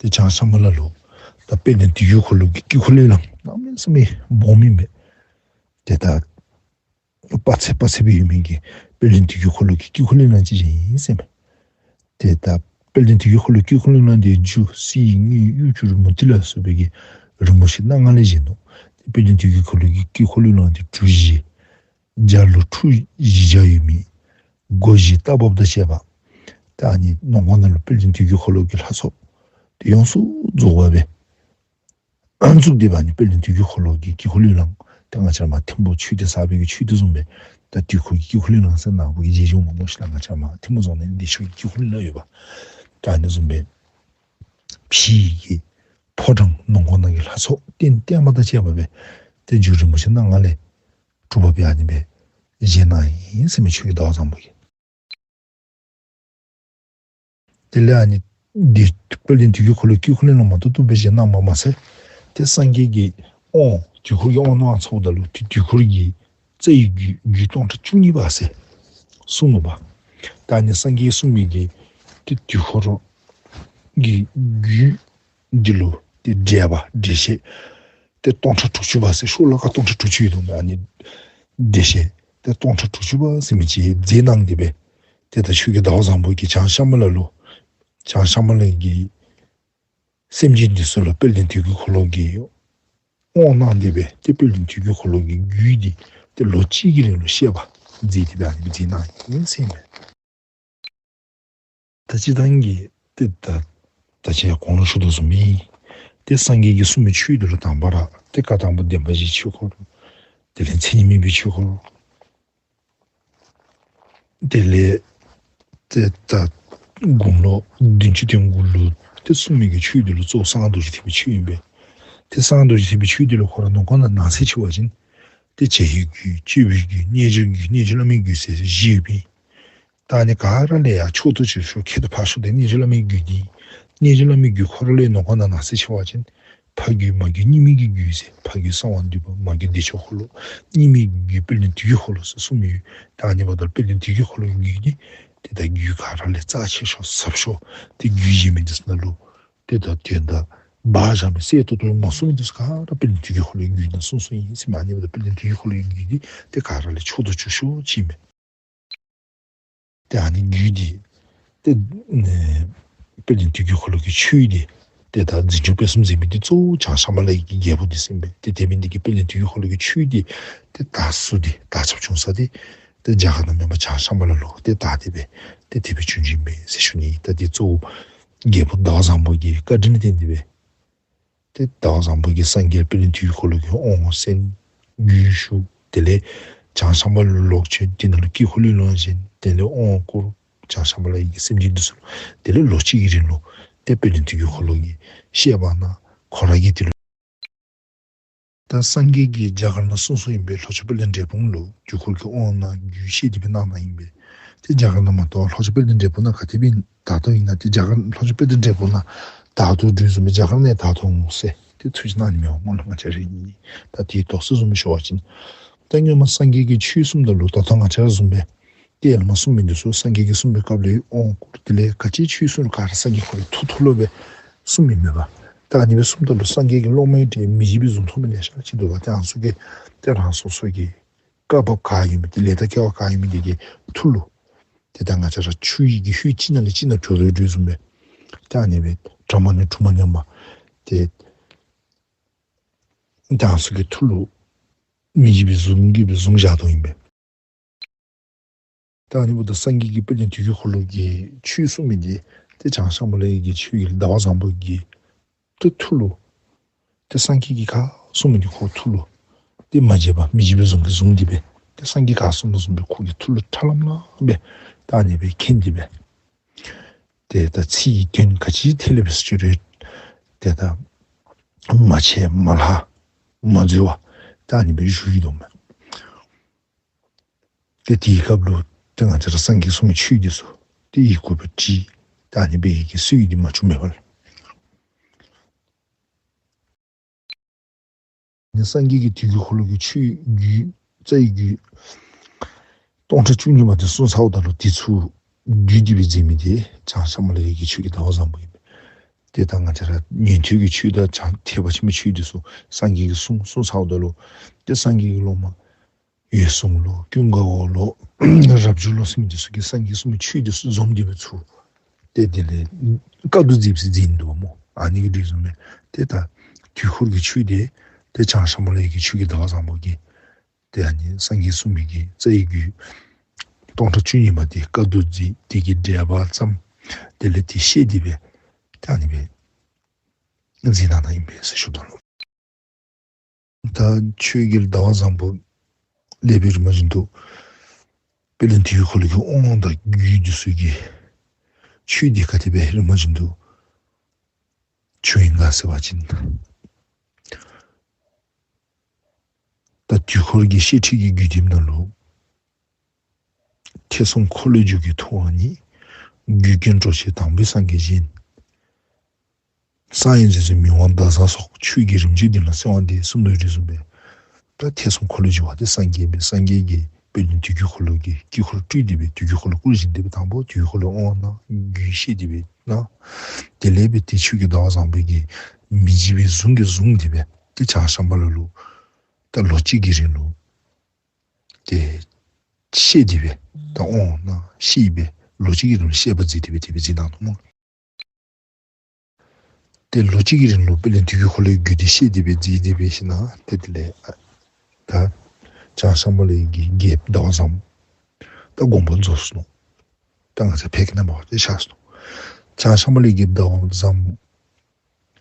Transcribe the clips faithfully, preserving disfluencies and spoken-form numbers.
ཏེ་བྱང་ཤམ་བྷ་ལ་ལུ་ད་དཔལ་ལྡན་དུས་ཀྱི་འཁོར་ལོ་གི་དཀྱིལ་འཁོར་གླིང་ལུ་གནམ་མེད་ས་མེད་སྦོམ་ཨིན་པས། ཏེ་ད་དཔག་ཚད་དཔག་ཚད་སྦེ་ཡོད་མི་གི་དཔལ་ལྡན་དུས་ཀྱི་འཁོར་ལོ་གི་དཀྱིལ་འཁོར་གླིང་ལུ་ཅིག་བཞེངས་ཡི་ཟེར་མས། ཏེ་ད་དཔལ་ལྡན་དུས་ཀྱི་འཁོར་ལོ་གི་དཀྱིལ་འཁོར་གླིང་ལུ་འདི་རྒྱུ་གསེར་དངུལ་གཡུ་བྱུ་རུ་མུ་ཏིག་ལ་སོགས་པའི་གི་རིན་པོ་ཆེ་སྣ་ལྔ་ལས་བཞེངས་ནུག། ཏེ་དཔལ་ལྡན་དུས་ཀྱི་འཁོར་ལོ་གི་དཀྱིལ་འཁོར་གླིང་ལུ་འདི་གྲུ་བཞི་རྒྱ་ལོ་ཁྲུ་བཞི་བརྒྱ་ཡོད་མི་སྒོ་བཞི་རྟ་བབས་དང་བཅས་པ། ད་ཨ་ནི་ནང་ཁོངས་ནང་ལུ་དཔལ་ལྡན་དུས་ཀྱི་འཁོར་ལོ་གི་ལྷ་ཚོགས་ཏེ་ཡོངས་སུ་རྫོགས་པ་སྦེ་བཙུགས་ཏེ་འབད་ཨ་ནི་དཔལ་ལྡན་དུས་ཀྱི་འཁོར་ལོ་གི་དཀྱིལ་འཁོར་གླིང་ལུ་ཏེ་ང་བཅས་ར་མ་ཐིམ་ཕུག་ཆོས་སྡེ་གསར་པའི་གི་ཆོས་སྡེ་བཟུམ་སྦེ་ད་དུས་འཁོར་གྱི་དཀྱིལ་འཁོར་གླིང་ཟེར་ནཱ་བུ་གི་མཇལ་བྱུང་མ་མནོ་ཞིན་ན་ང་བཅས་ར་མ་ཐིམ་ཕུག་རྫོང་ནང་བདེ་མཆོག་གི་དཀྱིལ་འཁོར་གླིང་ལུ་ཡོདཔ། ད་ཨ་ནི་བཟུམ་སྦེ་ཕྱི་གི་ཕོ་བྲང་ནང་ཁོངས་ནང་གི་ལྷ་ཚོགས་རྟེན་བརྟེན་པ་དང་བཅས་པ་སྦེ་ཏེ་རྒྱུ་རིན་པོ་ཆེ་སྣ་ལྔ་ལས་གྲུབ་པ་སྦེ་ཨ་ནི་སྦེ་བཞེངས་གནང་ཡི་ཟེར་མི་ཆོས་རྒྱལ་ཟླ་བ་བཟང་པོ་གིས། དེ་ལས་ཨ་ནི་འདི་དཔལ་ལྡན་དུས་ཀྱི་འཁོར་ལོ་དཀྱིལ་འཁོར་གླིང་ལུ་མ་ཏོག་ཏོ་སྦེ་བཞེངས་གནངམ་མ་ཚད་ཏེ་སངས་རྒྱས་ཀྱིས་དབང་དུས་འཁོར་གྱི་དབང་གནང་ཚརཝ་ད་ལུ་ཏེ་དུས་འཁོར་གྱི་རྩ་བའི་རྒྱུད་རྒྱུད་སྟོང་ཕྲག་བཅུ་གཉིས་པ་ཟེར་གསུངས་ནུག་པ། ད་ཨ་ནི་སངས་རྒྱས་གསུངས་མི་གི་ཏེ་དུས་འཁོར་གྱི་རྒྱུད་འདི་ལུ་ཏེ་འགྲེལ་པ་འགྲེལ་བཤད་ཏེ་སྟོང་ཕྲག་དྲུག་ཅུ་པ་ཟེར་ཤོ་ལོ་ཀ་སྟོང་ཕྲག་དྲུག་ཅུ་ཡོད་དོ་མས། ཨ་ནི་འགྲེལ་བཤད་ཏེ་སྟོང་ཕྲག་དྲུག་ཅུ་པ་ཟེར་མི་ཅིག་མཛད་གནང་སྟེ་སྦེ་ཏེ་ད་ཆོས་རྒྱལ་ཟླ་བ་བཟང་པོ་གིས་བྱང་ཤམ་བྷ་ལ་ལུ་བྱང་ཤམ་བྷ་ལ་གི་སེམས་ཅན་འདི་ཚུ་ལུ་དཔལ་ལྡན་དུས་ཀྱི་འཁོར་ལོ་གི་དབང་གནང་སྟེ་སྦེ་ཏེ་དཔལ་ལྡན་དུས་ཀྱི་འཁོར་ལོ་གི་རྒྱུད་འདི་ཏེ་ལོ་གཅིག་གི་རིང་ལུ་བཤད་པ་མཛད་དེ་སྦེ་ཨ་ནི་མཛད་གནང་ཡི་ཟེར་མས། ད་སྤྱིར་བཏང་གི་ཏེ་ད་ད་ཅི་ཡང་གོང་ལུ་ཞུ་དོ་བཟུམ་སྦེ་ཏེ་སངས་རྒྱས་ཀྱིས་གསུངས་མི་ཆོས་འདི་ལུ་དང་པ་ར་ཏེ་བཀའ་དང་པོ་བདེན་པ་བཞིའི་ཆོས་འཁོར། དེ་ལས་མཚན་ཉིད་མེད་པའི་ཆོས་འཁོར། དེ་ལས་ཏེ་ད་དགུང་ལོ་བདུན་ཅུ་དོན་དགུ་ལུ་ཏེ་གསུངས་མི་གི་ཆོས་འདི་ལུ་གཙོ་བོ་གསང་སྔགས་རྡོ་རྗེ་ཐེག་པའི་ཆོས་ཨིན་པས། ཏེ་གསང་སྔགས་རྡོ་རྗེ་ཐེག་པའི་ཆོས་འདི་ལུ་ཁོ་ར་ནང་ཁོངས་ནང་ནང་གསེས་ཅིག་འབད་བ་ཅིན་ཏེ་བྱ་བའི་རྒྱུད་སྤྱོད་པའི་རྒྱུད་རྣལ་འབྱོར་རྒྱུད་རྣལ་འབྱོར་བླ་མའི་རྒྱུད་ཟེར་བཞི་ཡོདཔ་ཨིན། ད་ཨ་ནི་ག་ར་ལས་ཡང་མཆོག་ཏུ་གྱུར་ཤོས་ཁྱད་དུ་འཕགས་ཤོས་དེ་རྣལ་འབྱོར་བླ་མའི་རྒྱུད་ཨིན། རྣལ་འབྱོར་བླ་མའི་རྒྱུད་ཁོ་ར་ལས་ནང་ཁོངས་ནང་ནང་གསེས་ཅིག་འབད་བ་ཅིན་ཕ་རྒྱུད་མ་རྒྱུད་གཉིས་མེད་ཀྱི་རྒྱུད་ཟེར་ཕ་རྒྱུད་གསང་བ་འདུས་པ་མ་རྒྱུད་བདེ་མཆོག་འཁོར་ལོ། གཉིས་མེད་ཀྱི་རྒྱུད་དཔལ་ལྡན་དུས་ཀྱི་འཁོར་ལོ་ཟེར་གསུངས་མི་ཡོད། ད་ཨ་ནི་འབདཝ་ད་དཔལ་ལྡན་དུས་ཀྱི་འཁོར་ལོའི་རྒྱུད་འདི་ཏེ་ད་རྒྱུད་ག་ར་ལས་རྩ་ཆེ་ཤོས་ཟབ་ཤོས་ཏེ་རྒྱུད་གཞན་མི་འདི་ཚུ་ནང་ལུ་ཏེ་ད་དོན་དག་སྦ་བཞག་མི་གསལ་ཏོག་ཏོ་མ་གསུངས་མི་འདི་ཚུ་ག་ར་དཔལ་ལྡན་དུས་ཀྱི་འཁོར་ལོའི་རྒྱུད་ནང་གསུངས་གསུངསམ་ཨིན་ཟེར་མས། ཨ་ནི་འབདཝ་ད་དཔལ་ལྡན་དུས་ཀྱི་འཁོར་ལོའི་རྒྱུད་འདི་ཏེ་ག་ར་ལས་མཆོག་ཏུ་གྱུར་ཤོས་ཅིག་ཨིན་མས། ཏེ་ཨ་ནི་རྒྱུད་འདི་ཏེ་ཨེ་དཔལ་ལྡན་དུས་ཀྱི་འཁོར་ལོ་གི་ཆོས་འདི་ཏེ་ད་འཛིན་སྐྱོང་སྤེལ་གསུམ་མཛད་མི་འདི་གཙོ་བོ་བྱང་ཤམ་བྷ་ལ་གི་རྒྱལ་པོ་འདི་ཨིན་པས། ཏེ་དེ་འབད་ནི་འདི་གིས་དཔལ་ལྡན་དུས་ཀྱི་འཁོར་ལོ་གི་ཆོས་འདི་ཏེ་དར་སོ་འདི་དར་ཁྱབ་བྱུང་ས་འདི་ཏེ་རྒྱ་གར་ནང་མེན་པར་བྱང་ཤམ་བྷ་ལ་ལུ་ཏེ་དར་ཏེ་སྦེ་ཏེ་དེ་སྦེ་བྱུང་བྱུངམ་ཨིན་པས་ཟེར་ཞུ་ནི། ད་འདི་གཙོ་བོ་རྒྱལ་པོ་ཟླ་བ་བཟང་པོ་གི་བཀའ་དྲིན་ལུ་བརྟེན་ཏེ་སྦེ་ཏེ་ཟླ་བ་བཟང་པོ་གིས་སངས་རྒྱས་དཔལ་ལྡན་དུས་ཀྱི་འཁོར་ལོ་གི་དབང་གསན། རྒྱུད་ཞུ། དེ་ལས་བྱང་ཤམ་བྷ་ལ་ལུ་ལོག་བྱོན། དེ་ནང་ལུ་དཀྱིལ་འཁོར་གླིང་ལུ་བཞེངས། དེ་ལས་དབང་བསྐུར། བྱང་ཤམ་བྷ་ལ་གི་སེམས་ཅན་འདི་ཚུ་ལུ། དེ་ལས་ལོ་གཅིག་གི་རིང་ལུ་ཏེ་དཔལ་ལྡན་དུས་ཀྱི་འཁོར་ལོ་གི་བཤད་པ་གནང་། ཁོ་ར་གིས་དེ་ལུ་ད་སངས་རྒྱས་ཀྱིས་རྒྱ་གར་ནང་གསུངས་གསུངསམ་ཨིན་པས། ལྷོ་ཕྱོགས་དཔལ་ལྡན་འབྲས་སྤུངས་ལུ་དུས་འཁོར་གྱི་དབང་གནང་རྒྱུད་བཤད་དེ་སྦེ་གནང་གནངམ་ཨིན་པས། ཏེ་རྒྱ་གར་ནང་མ་གཏོགས་ལྷོ་ཕྱོགས་དཔལ་ལྡན་འབྲས་སྤུངས་ནང་ག་ཏེ་སྦེ་དར་དོ་ཨིན་ན། ཏེ་རྒྱ་གར་ལྷོ་ཕྱོགས་དཔལ་ལྡན་འབྲས་སྤུངས་ནང་དར་དོ་འདྲཝ་བཟུམ་སྦེ་རྒྱ་གར་ནང་དར་དོ་འོང་ཟེར་ཏེ་ཐུགས་ཅིག་གནང་ནི་མས། སྔོན་ལུ་ང་བཅས་ར་ཨིན་ད་དེའི་དོགས་སེལ་བཟུམ་སྦེ་ཞུ་བ་ཅིན་ད་སྔོན་མ་སངས་རྒྱས་ཀྱིས་ཆོས་གསུངམ་ད་ལུ་ད་ལྟོ་ང་བཅས་ར་བཟུམ་སྦེ་ཏེ་ཡར་ལས་མར་གསུངས་མི་འདི་ཚུ་སངས་རྒྱས་ཀྱིས་གསུངས་པའི་སྐབས་ལུ་དབང་བསྐུར། དེ་ལས་ག་ཅི་ཆོས་གསུངས་རུང་ག་ར་སངས་རྒྱས་ཁོ་རའི་ཐུགས་ཐུགས་ལུ་སྦེ་གསུངས་མི་མེན་པས། ད་ཨ་ནི་སྦེ་གསུངམ་ད་ལུ་སངས་རྒྱས་ཀྱི་སློབ་མའི་གྲས་མི་བཞི་པའི་གཟུངས་ཐོབ་མི་ལེ་ཤ་ཅིག་འདུག་པ། ཏེ་ཨ་ནི་ཚུ་གིས་ཏེ་རང་སོ་སོ་གི་བཀའ་བབས་ག་ཡོད་མི་དེ་ལས་དང་སྐལ་བ་ག་ཡོད་མི་དེ་གི་ཐུགས་ལུ་ཏེ་ད་ང་བཅས་ར་ཆུ་ཡི་གི་ཧོད་གཅིག་ནང་ལས་གཅིག་ནང་འགྱོ་དོ་འདྲཝ་བཟུམ་སྦེ་ད་ཨ་ནི་སྦེ་གྲངས་མ་ནི་གྲངས་མ་ནི་མ་ཏེ་ད་ཨ་ནི་ཚུ་གི་ཐུགས་ལུ་མི་བཞི་པའི་གཟུངས་ཀྱིས་སྦེ་གཟུངས་བཞག་དོ་ཨིན་པས། ད་ཨ་ནི་འབདཝ་ད་སངས་རྒྱས་ཀྱིས་དཔལ་ལྡན་དུས་ཀྱི་འཁོར་ལོ་གི་ཆོས་གསུངས་མི་འདི་ཏེ་བྱང་ཤམ་བྷ་ལ་གི་ཆོས་ཀྱི་ཟླ་བ་བཟང་པོ་གི་ཏེ་ཐུགས་ལུ་ཏེ་སངས་རྒྱས་ཀྱིས་ག་གསུངས་མི་འདི་ཁོ་ཐུགས་ལུ་ཏེ་མ་བརྗེད་པར་མི་བརྗེད་པའི་གཟུངས་ཀྱིས་བཟུང་སྟེ་སྦེ་ཏེ་སངས་རྒྱས་ག་གསུངས་མི་བཟུམ་སྦེ་ཁོ་གི་ཐུགས་ལུ་ཁྲ་ལམ་ལམ་སྦེ་ད་ཨ་ནི་སྦེ་མཁྱེན་ཏེ་སྦེ་ཏེ་ད་ཚིག་གི་དོན་ག་ཅི་ཐད་ལས་སྦེ་ཟེར་ཅི་རུང་ཏེ་ད་མ་ཆད་མ་ལྷག་མ་འཛོལ་བར་ད་ཨ་ནི་སྦེ་བཞུགས་ཡི་དོ་མས། ཏེ་དེའི་སྐབས་ལུ་ཏེ་ང་བཅས་ར་སངས་རྒྱས་གསུངས་མི་ཆོས་འདི་ཚུ་ཏེ་ཡི་གུ་སྦེ་བྲིས། ད་ཨ་ནི་སྦེ་ཡི་གེ་སོར་ཡི་འདི་མ་བྱུང་མེད་པར་ནི་སངས་རྒྱས་ཀྱིས་དུས་ཀྱི་འཁོར་ལོ་གི་ཆོས་རྒྱུད་རྩ་བའི་རྒྱུད་སྟོང་ཕྲག་བཅུ་གཉིས་པ་འདི་གསུངས་ཚརཝ་ད་ལུ་དེ་ཚུ་བསྡུས་ཏེ་སྦེ་མཛད་མི་འདི་བྱང་ཤམ་བྷ་ལ་གི་ཆོས་ཀྱི་ཟླ་བ་བཟང་པོ་ཨིན་པས། ཏེ་ད་ང་བཅས་ར་ཉན་ཐོས་ཀྱི་ཆོས་དང་ཐེག་པ་ཆེན་པོའི་ཆོས་འདི་ཚུ་སངས་རྒྱས་ཀྱིས་གསུངས་གསུངས་ཚརཝ་ད་ལུ་ཏེ་སངས་རྒྱས་ཀྱི་སློབ་མ་འོད་སྲུང་ལོ་ཀུན་དགའ་བོ་ལོ་རབ་འབྱོར་ལོ་ཟེར་མི་འདི་ཚུ་གིས་སངས་རྒྱས་གསུངས་མི་ཆོས་འདི་ཚུ་འཛོམས་ཏེ་སྦེ་ཚུར་ཏེ་དེ་ལས་བཀའ་བསྡུ་མཛདཔ་ཟེར་མཛད་ནུག་སྨོ། ཨ་ནི་གི་དུས་ཚོད་མས། ཏེ་ད་དུས་འཁོར་གྱི་ཆོས་འདི་ཏེ་བྱང་ཤམ་བྷ་ལའི་གི་ཆོས་ཀྱི་ཟླ་བ་བཟང་པོ་གིས་ཏེ་ཨ་ནི་སངས་རྒྱས་གསུངས་མི་གི་རྩ་བའི་རྒྱུད་སྟོང་ཕྲག་བཅུ་གཉིས་པ་འདི་བཀའ་བསྡུ་མཛད། དེ་གི་འགྲེལ་པ་བརྩམས། དེ་ལས་དེ་བཤད་དེ་སྦེ་ཏེ་ཨ་ནི་སྦེ་མཛད་གནང་ནུག་ཨིན་པས་ཟེར་ཞུ་དོ་ལོ། ད་ཆོས་ཀྱི་ཟླ་བ་བཟང་པོ་སླེབས་པའི་རིམ་བཞིན་དུ་དཔལ་ལྡན་དུས་ཀྱི་འཁོར་ལོ་གི་དབང་དང་རྒྱུད་འདི་ཚུ་གི་ཆོས་འདི་ག་དེ་སྦེ་རིམ་བཞིན་དུ་བྱུང་ཡི་ག་ཟེར་བ་ཅིན་ད་དུས་འཁོར་གྱི་བཤད་ཁྲིད་ཀྱི་རྒྱུད་དེབ་ནང་ལུ་ཐེག་གསུམ་འཁོར་ལོས་སྒྱུར་གྱི་ཐུབ་དབང་ཉིད། རྒྱུད་ཀུན་སྤྲོ་བྱེད་དང་པོའི་སངས་རྒྱས་བཞིན། གསང་བའི་མཛོད་རྩེ་མི་དབང་ཟླ་བཟང་སོགས། ཆོས་ཀྱི་རིམ་བྱོན་མདུན་ལ་གསོལ་བ་འདེབས། གསུངས་དོ་བཟུམ་སྦེ་ད་ཐེག་གསུམ་འཁོར་ལོས་སྒྱུར་བ་དེ་སངས་རྒྱས་ཨིན་པས། སངས་རྒྱས་ཀྱིས་དཔལ་ལྡན་དུས་ཀྱི་འཁོར་ལོ་གི་དཀྱིལ་འཁོར་སྤྲུལ་ཏེ་སྦེ་དུས་ཀྱི་འཁོར་ལོ་བསྐུར་བཞིན་དེ་སྦེ་དང་པོ་དུས་ཀྱི་འཁོར་ལོའི་དབང་གནང་། རྒྱུད་བཤད་དེ་སྦེ་གནང་། དེ་ལས་སྦེ་ཏེ་ཆོས་ཀྱི་ཟླ་བ་བཟང་པོ་གིས་མི་བརྗེད་པའི་གཟུངས་ཀྱིས་བཟུང་སྟེ་སྦེ་ཏེ་བྱང་ཤམ་བྷ་ལ་ལུ་ད་ལོ་གཅིག་གི་རིང་ལུ་ཏེ་བཤད་དེ་སྦེ་ད་དབང་གནང་བཤད་སྦེ་ལོ་གཅིག་གི་རིང་ལུ་བཤད་པ་མཛད་དེ་སྦེ་དེ་སྦེ་མཛད་གནང་ནུག་སྨོ། ཏེ་ལོ་གཅིག་གི་རིང་ལུ་དཔལ་ལྡན་དུས་ཀྱི་འཁོར་ལོའི་རྒྱུད་འདི་བཤད་དེ་སྦེ་མཛད་དེ་སྦེ་ཞིནམ་ཏེ་དེ་ལས་ད་བྱང་ཤམ་བྷ་ལའི་གི་རྒྱལཔོ་ཟླ་བ་བཟང་པོ་ད་དགོངས་པ་རྫོགས་སོ་ནུག། ད་ང་བཅས་ཕལ་སྐད་ནང་འབད་བ་ཅིན་གཤགས་སོ་ནུག། བྱང་ཤམ་བྷ་ལའི་གི་རྒྱལཔོ་ཟླ་བ་བཟང་པོ་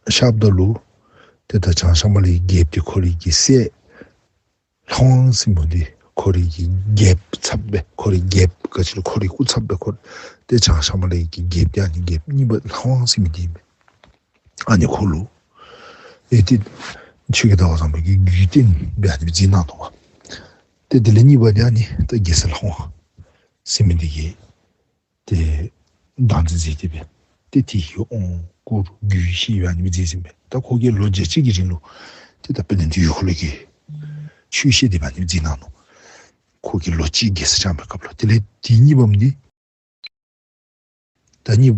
གཤགསཔ་ད་ལུ་ཏེ་ད་བྱང་ཤམ་བྷ་ལའི་རྒྱལཔོ་འདི་ཁོ་རའི་གི་སྲས་ལྷ་དབང་ཟེར་མི་འདི་ཁོ་རའི་གི་རྒྱལཔོ་ཚབ་སྦེ་ཁོ་རའི་རྒྱལཔོ་ག་ཅི་ལོ་ཁོ་རའི་སྐུ་ཚབ་སྦེ་ཁོ་ཏེ་བྱང་ཤམ་བྷ་ལའི་གི་རྒྱལཔོ་འདི་ཨ་ནི་རྒྱལཔོ་གཉིས་པ་ལྷ་དབང་ཟེར་མི་འདི་ཨིན་པས། ཨ་ནི་ཁོ་ལུ་ཨེ་ཏེ་ཆོས་ཀྱི་ཟླ་བ་བཟང་པོ་གིས་རྒྱུད་བསྟན་སྦེ་ཨ་ནི་སྦེ་མཛད་གནང་ནུག་པ། ཏེ་དེ་ལས་གཉིས་པ་འདི་ཨ་ནི་ད་རྒྱལ་སྲས་ལྷ་དབང་ཟེར་མི་འདི་གིས་ཏེ་བདག་འཛིན་མཛད་དེ་སྦེ་ཏེ་དེ་གི་དབང་བསྐུར་རྒྱུད་བཤད་སྦེ་ཨ་ནི་སྦེ་མཛད་ཟེར་ཨིན་པས། ད་ཁོ་གིས་ལོ་བརྒྱ་གཅིག་གི་རིང་ལུ་ཏེ་ད་དཔལ་ལྡན་དུས་ཀྱི་འཁོར་ལོ་གི་ཆོས་བཤད་དེ་སྦེ་ཨ་ནི་སྦེ་མཛད་གནང་ནུག། ཁོ་གིས་ལོ་གཅིག་རྒྱལ་སྲིད་བསྐྱངས་པའི་སྐབས་ལུ། དེ་ལས་དེ་གཉིས་པམ་འདི་ད་གཉིས་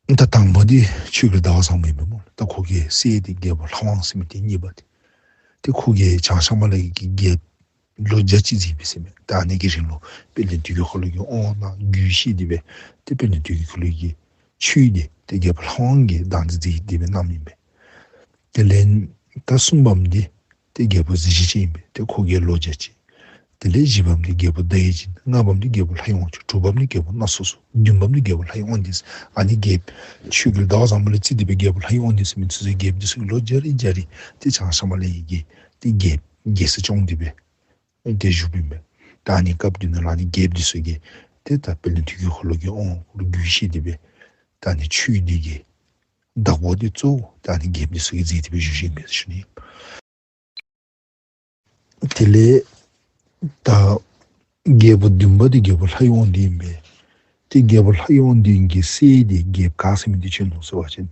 ད་དང་པ་འདི་ཆོས་ཀྱི་ཟླ་བ་བཟང་པོ་ཨིན་པས་སྨོ། ད་ཁོ་གི་སྲས་འདི་རྒྱལཔོ་ལྷ་དབང་ཟེར་མི་འདི་གཉིས་པ་འདི་ཏེ་ཁོ་གིས་བྱང་ཤམ་བྷ་ལའི་གི་རྒྱལཔོ་ལོ་བརྒྱ་གཅིག་མཛད་པས་ཟེར་ཨིན་པས། ད་ཨ་ནི་གི་རིང་ལུ་དཔལ་ལྡན་དུས་ཀྱི་འཁོར་ལོ་གི་དབང་གནང་རྒྱུད་བཤད་དེ་སྦེ་ཏེ་དཔལ་ལྡན་དུས་ཀྱི་འཁོར་ལོ་གི་ཆོས་འདི་ཏེ་རྒྱལཔོ་ལྷ་དབང་གིས་བདག་འཛིན་མཛད་དེ་སྦེ་གནངམ་ཨིན་པས། དེ་ལས་ད་གསུམ་པམ་འདི་ཏེ་རྒྱལ་པོ་གཟི་བརྗིད་ཅན་ཨིན་པས། ཏེ་ཁོ་གིས་ལོ་བརྒྱ་གཅིག། དེ་ལས་བཞི་པམ་འདི་རྒྱལ་པོ་ཟླ་འོད་ཅན། ལྔ་པམ་འདི་རྒྱལ་པོ་ལྷའི་དབང་ཕྱུག། དྲུག་པམ་འདི་རྒྱལ་པོ་སྣ་ཚོགས་སུ། བདུན་པམ་འདི་རྒྱལ་པོ་ལྷའི་དབང་ལྡན་ཟེར། ཨ་ནི་རྒྱལཔོ་ཆོས་ཀྱི་ཟླ་བ་བཟང་པོ་ལས་བརྩིས་ཏེ་སྦེ་རྒྱལ་པོ་ལྷའི་དབང་ལྡན་ཟེར་མི་ཚུ་ཟེར་རྒྱལཔོ་འདི་ཚུ་གིས་ལོ་བརྒྱ་རེ་བརྒྱ་རེ་ཏེ་བྱང་ཤམ་བྷ་ལའི་གི་ཏེ་རྒྱལཔོ་རྒྱལ་སྲིད་སྐྱོང་སྟེ་སྦེ་ཏེ་བཞུགསཔ་ཨིན་པས། ད་ཨ་ནི་སྐབས་འདི་ནང་ལུ་ཨ་ནི་རྒྱལཔོ་འདི་ཚུ་གིས་ཏེ་ད་དཔལ་ལྡན་དུས་ཀྱི་འཁོར་ལོ་གི་དབང་བསྐུར་རྒྱུད་བཤད་དེ་སྦེ་ད་ཨ་ནི་ཆོས་འདི་གི་བདག་པོ་འདི་གཙོ་བོ་ད་ཨ་ནི་རྒྱལཔོ་འདི་ཚུ་གིས་མཛད་དེ་སྦེ་བཞུགས་བཞུགསཔ་ཨིན་པས་ཟེར་ཞུ་ནི། དེ་ལས་ད་རྒྱལ་པོ་བདུན་པ་འདི་རྒྱལ་པོ་ལྷའི་དབང་ལྡན་ཨིན་པས། ཏེ་རྒྱལ་པོ་ལྷའི་དབང་ལྡན་གྱི་སྲས་འདི་རྒྱལཔོ་ག་ཟེར་མི་འདི་བྱོན་ནུག་ཟེར་བ་ཅིན་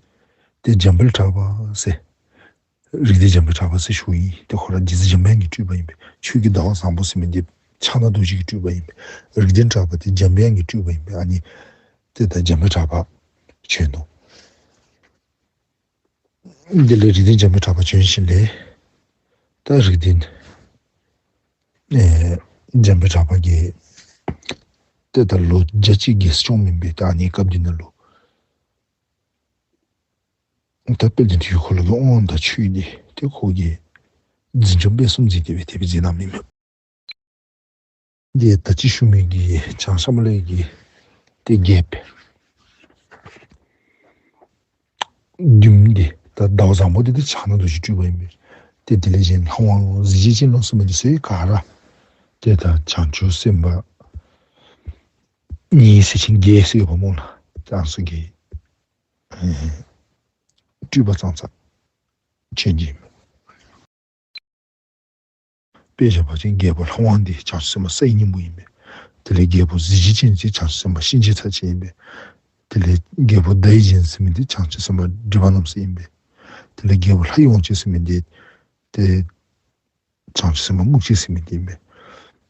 ཏེ་འཇམ་དཔལ་གྲགས་པ་ཟེར། རིགས་ལྡན་འཇམ་དཔལ་གྲགས་པ་ཟེར་ཞུཝ་ཨིན། ཏེ་ཁོ་ར་རྗེ་བཙུན་འཇམ་དབྱངས་ཀྱི་སྤྲུལ་པ་ཨིན་པས། ཆོས་ཀྱི་ཟླ་བ་བཟང་པོ་ཟེར་མི་འདི་ཕྱག་ན་རྡོ་རྗེ་གི་སྤྲུལ་པ་ཨིན་པས། རིགས་ལྡན་གྲགས་པ་འདི་འཇམ་དབྱངས་ཀྱི་སྤྲུལ་པ་ཨིན་པས། ཨ་ནི་ཏེ་ད་འཇམ་དཔལ་གྲགས་པ་བྱོན་ནུག། དེ་ལས་རིགས་ལྡན་འཇམ་དཔལ་གྲགས་པ་བྱོན་ཞིནམ་ལས་ད་རིགས་ལྡན་ཨེ་འཇམ་དཔལ་གྲགས་པ་གིས་ཏེ་ད་ལོ་བརྒྱ་གཅིག་རྒྱལ་སྲིད་སྐྱོངམ་ཨིན་པས། ད་ཨ་ནི་སྐབས་འདི་ནང་ལུ་ད་དཔལ་ལྡན་དུས་ཀྱི་འཁོར་ལོ་གི་དབང་དང་ཆོས་འདི་ཏེ་ཁོ་གིས་འཛིན་སྐྱོང་སྤེལ་གསུམ་མཛད་དེ་སྦེ་དེ་སྦེ་མཛད་གནངམ་ཨིན་པས། ཏེ་ད་ཅི་ཞུ་མི་གི་བྱང་ཤམ་བྷ་ལའི་གི་ཏེ་རྒྱལཔོ་བདུན་འདི་ད་ཟླ་བ་བཟང་པོ་འདི་ཏེ་ཕྱག་ན་རྡོ་རྗེ་སྤྲུལ་པ་ཨིན་པས། ཏེ་དེ་ལས་གཞན་ལྷ་དབང་གཟི་བརྗིད་ཅན་ལོ་ཟེར་མི་འདི་ཚུ་ག་ར་ཏེ་ད་བྱང་ཆུབ་སེམས་དཔའ་ཉེ་སྲས་ཆེན་བརྒྱད་ཟེར་ཡོདཔ་སྨོ་ལགས། ཨ་ནི་ཚུ་གི་ཨེ་སྤྲུལ་པ་ཙང་ཙང་ཅན་ཨིན་པས། དཔེ་བཞག་པ་ཅིན་རྒྱལ་པོ་ལྷ་དབང་འདི་བྱང་ཆུབ་སེམས་དཔའ་སའི་སྙིང་པོ་ཨིན་པས། དེ་ལས་རྒྱལ་པོ་གཟི་བརྗིད་ཅན་འདི་བྱང་ཆུབ་སེམས་དཔའ་གཤིན་རྗེ་མཐར་བྱེད་ཨིན་པས། དེ་ལས་རྒྱལ་པོ་ཟླ་འོད་ཅན་ཟེར་མི་འདི་བྱང་ཆུབ་སེམས་དཔའ་སྒྲིབ་པ་རྣམ་སེལ་ཨིན་པས། དེ་ལས་རྒྱལ་པོ་ལྷའི་དབང་ཕྱུག་ཟེར་མི་འདི་ཏེ་བྱང་ཆུབ་སེམས་དཔའ་རྨུགས་བྱེད་ཟེར་མི་འདི་ཨིན་པས།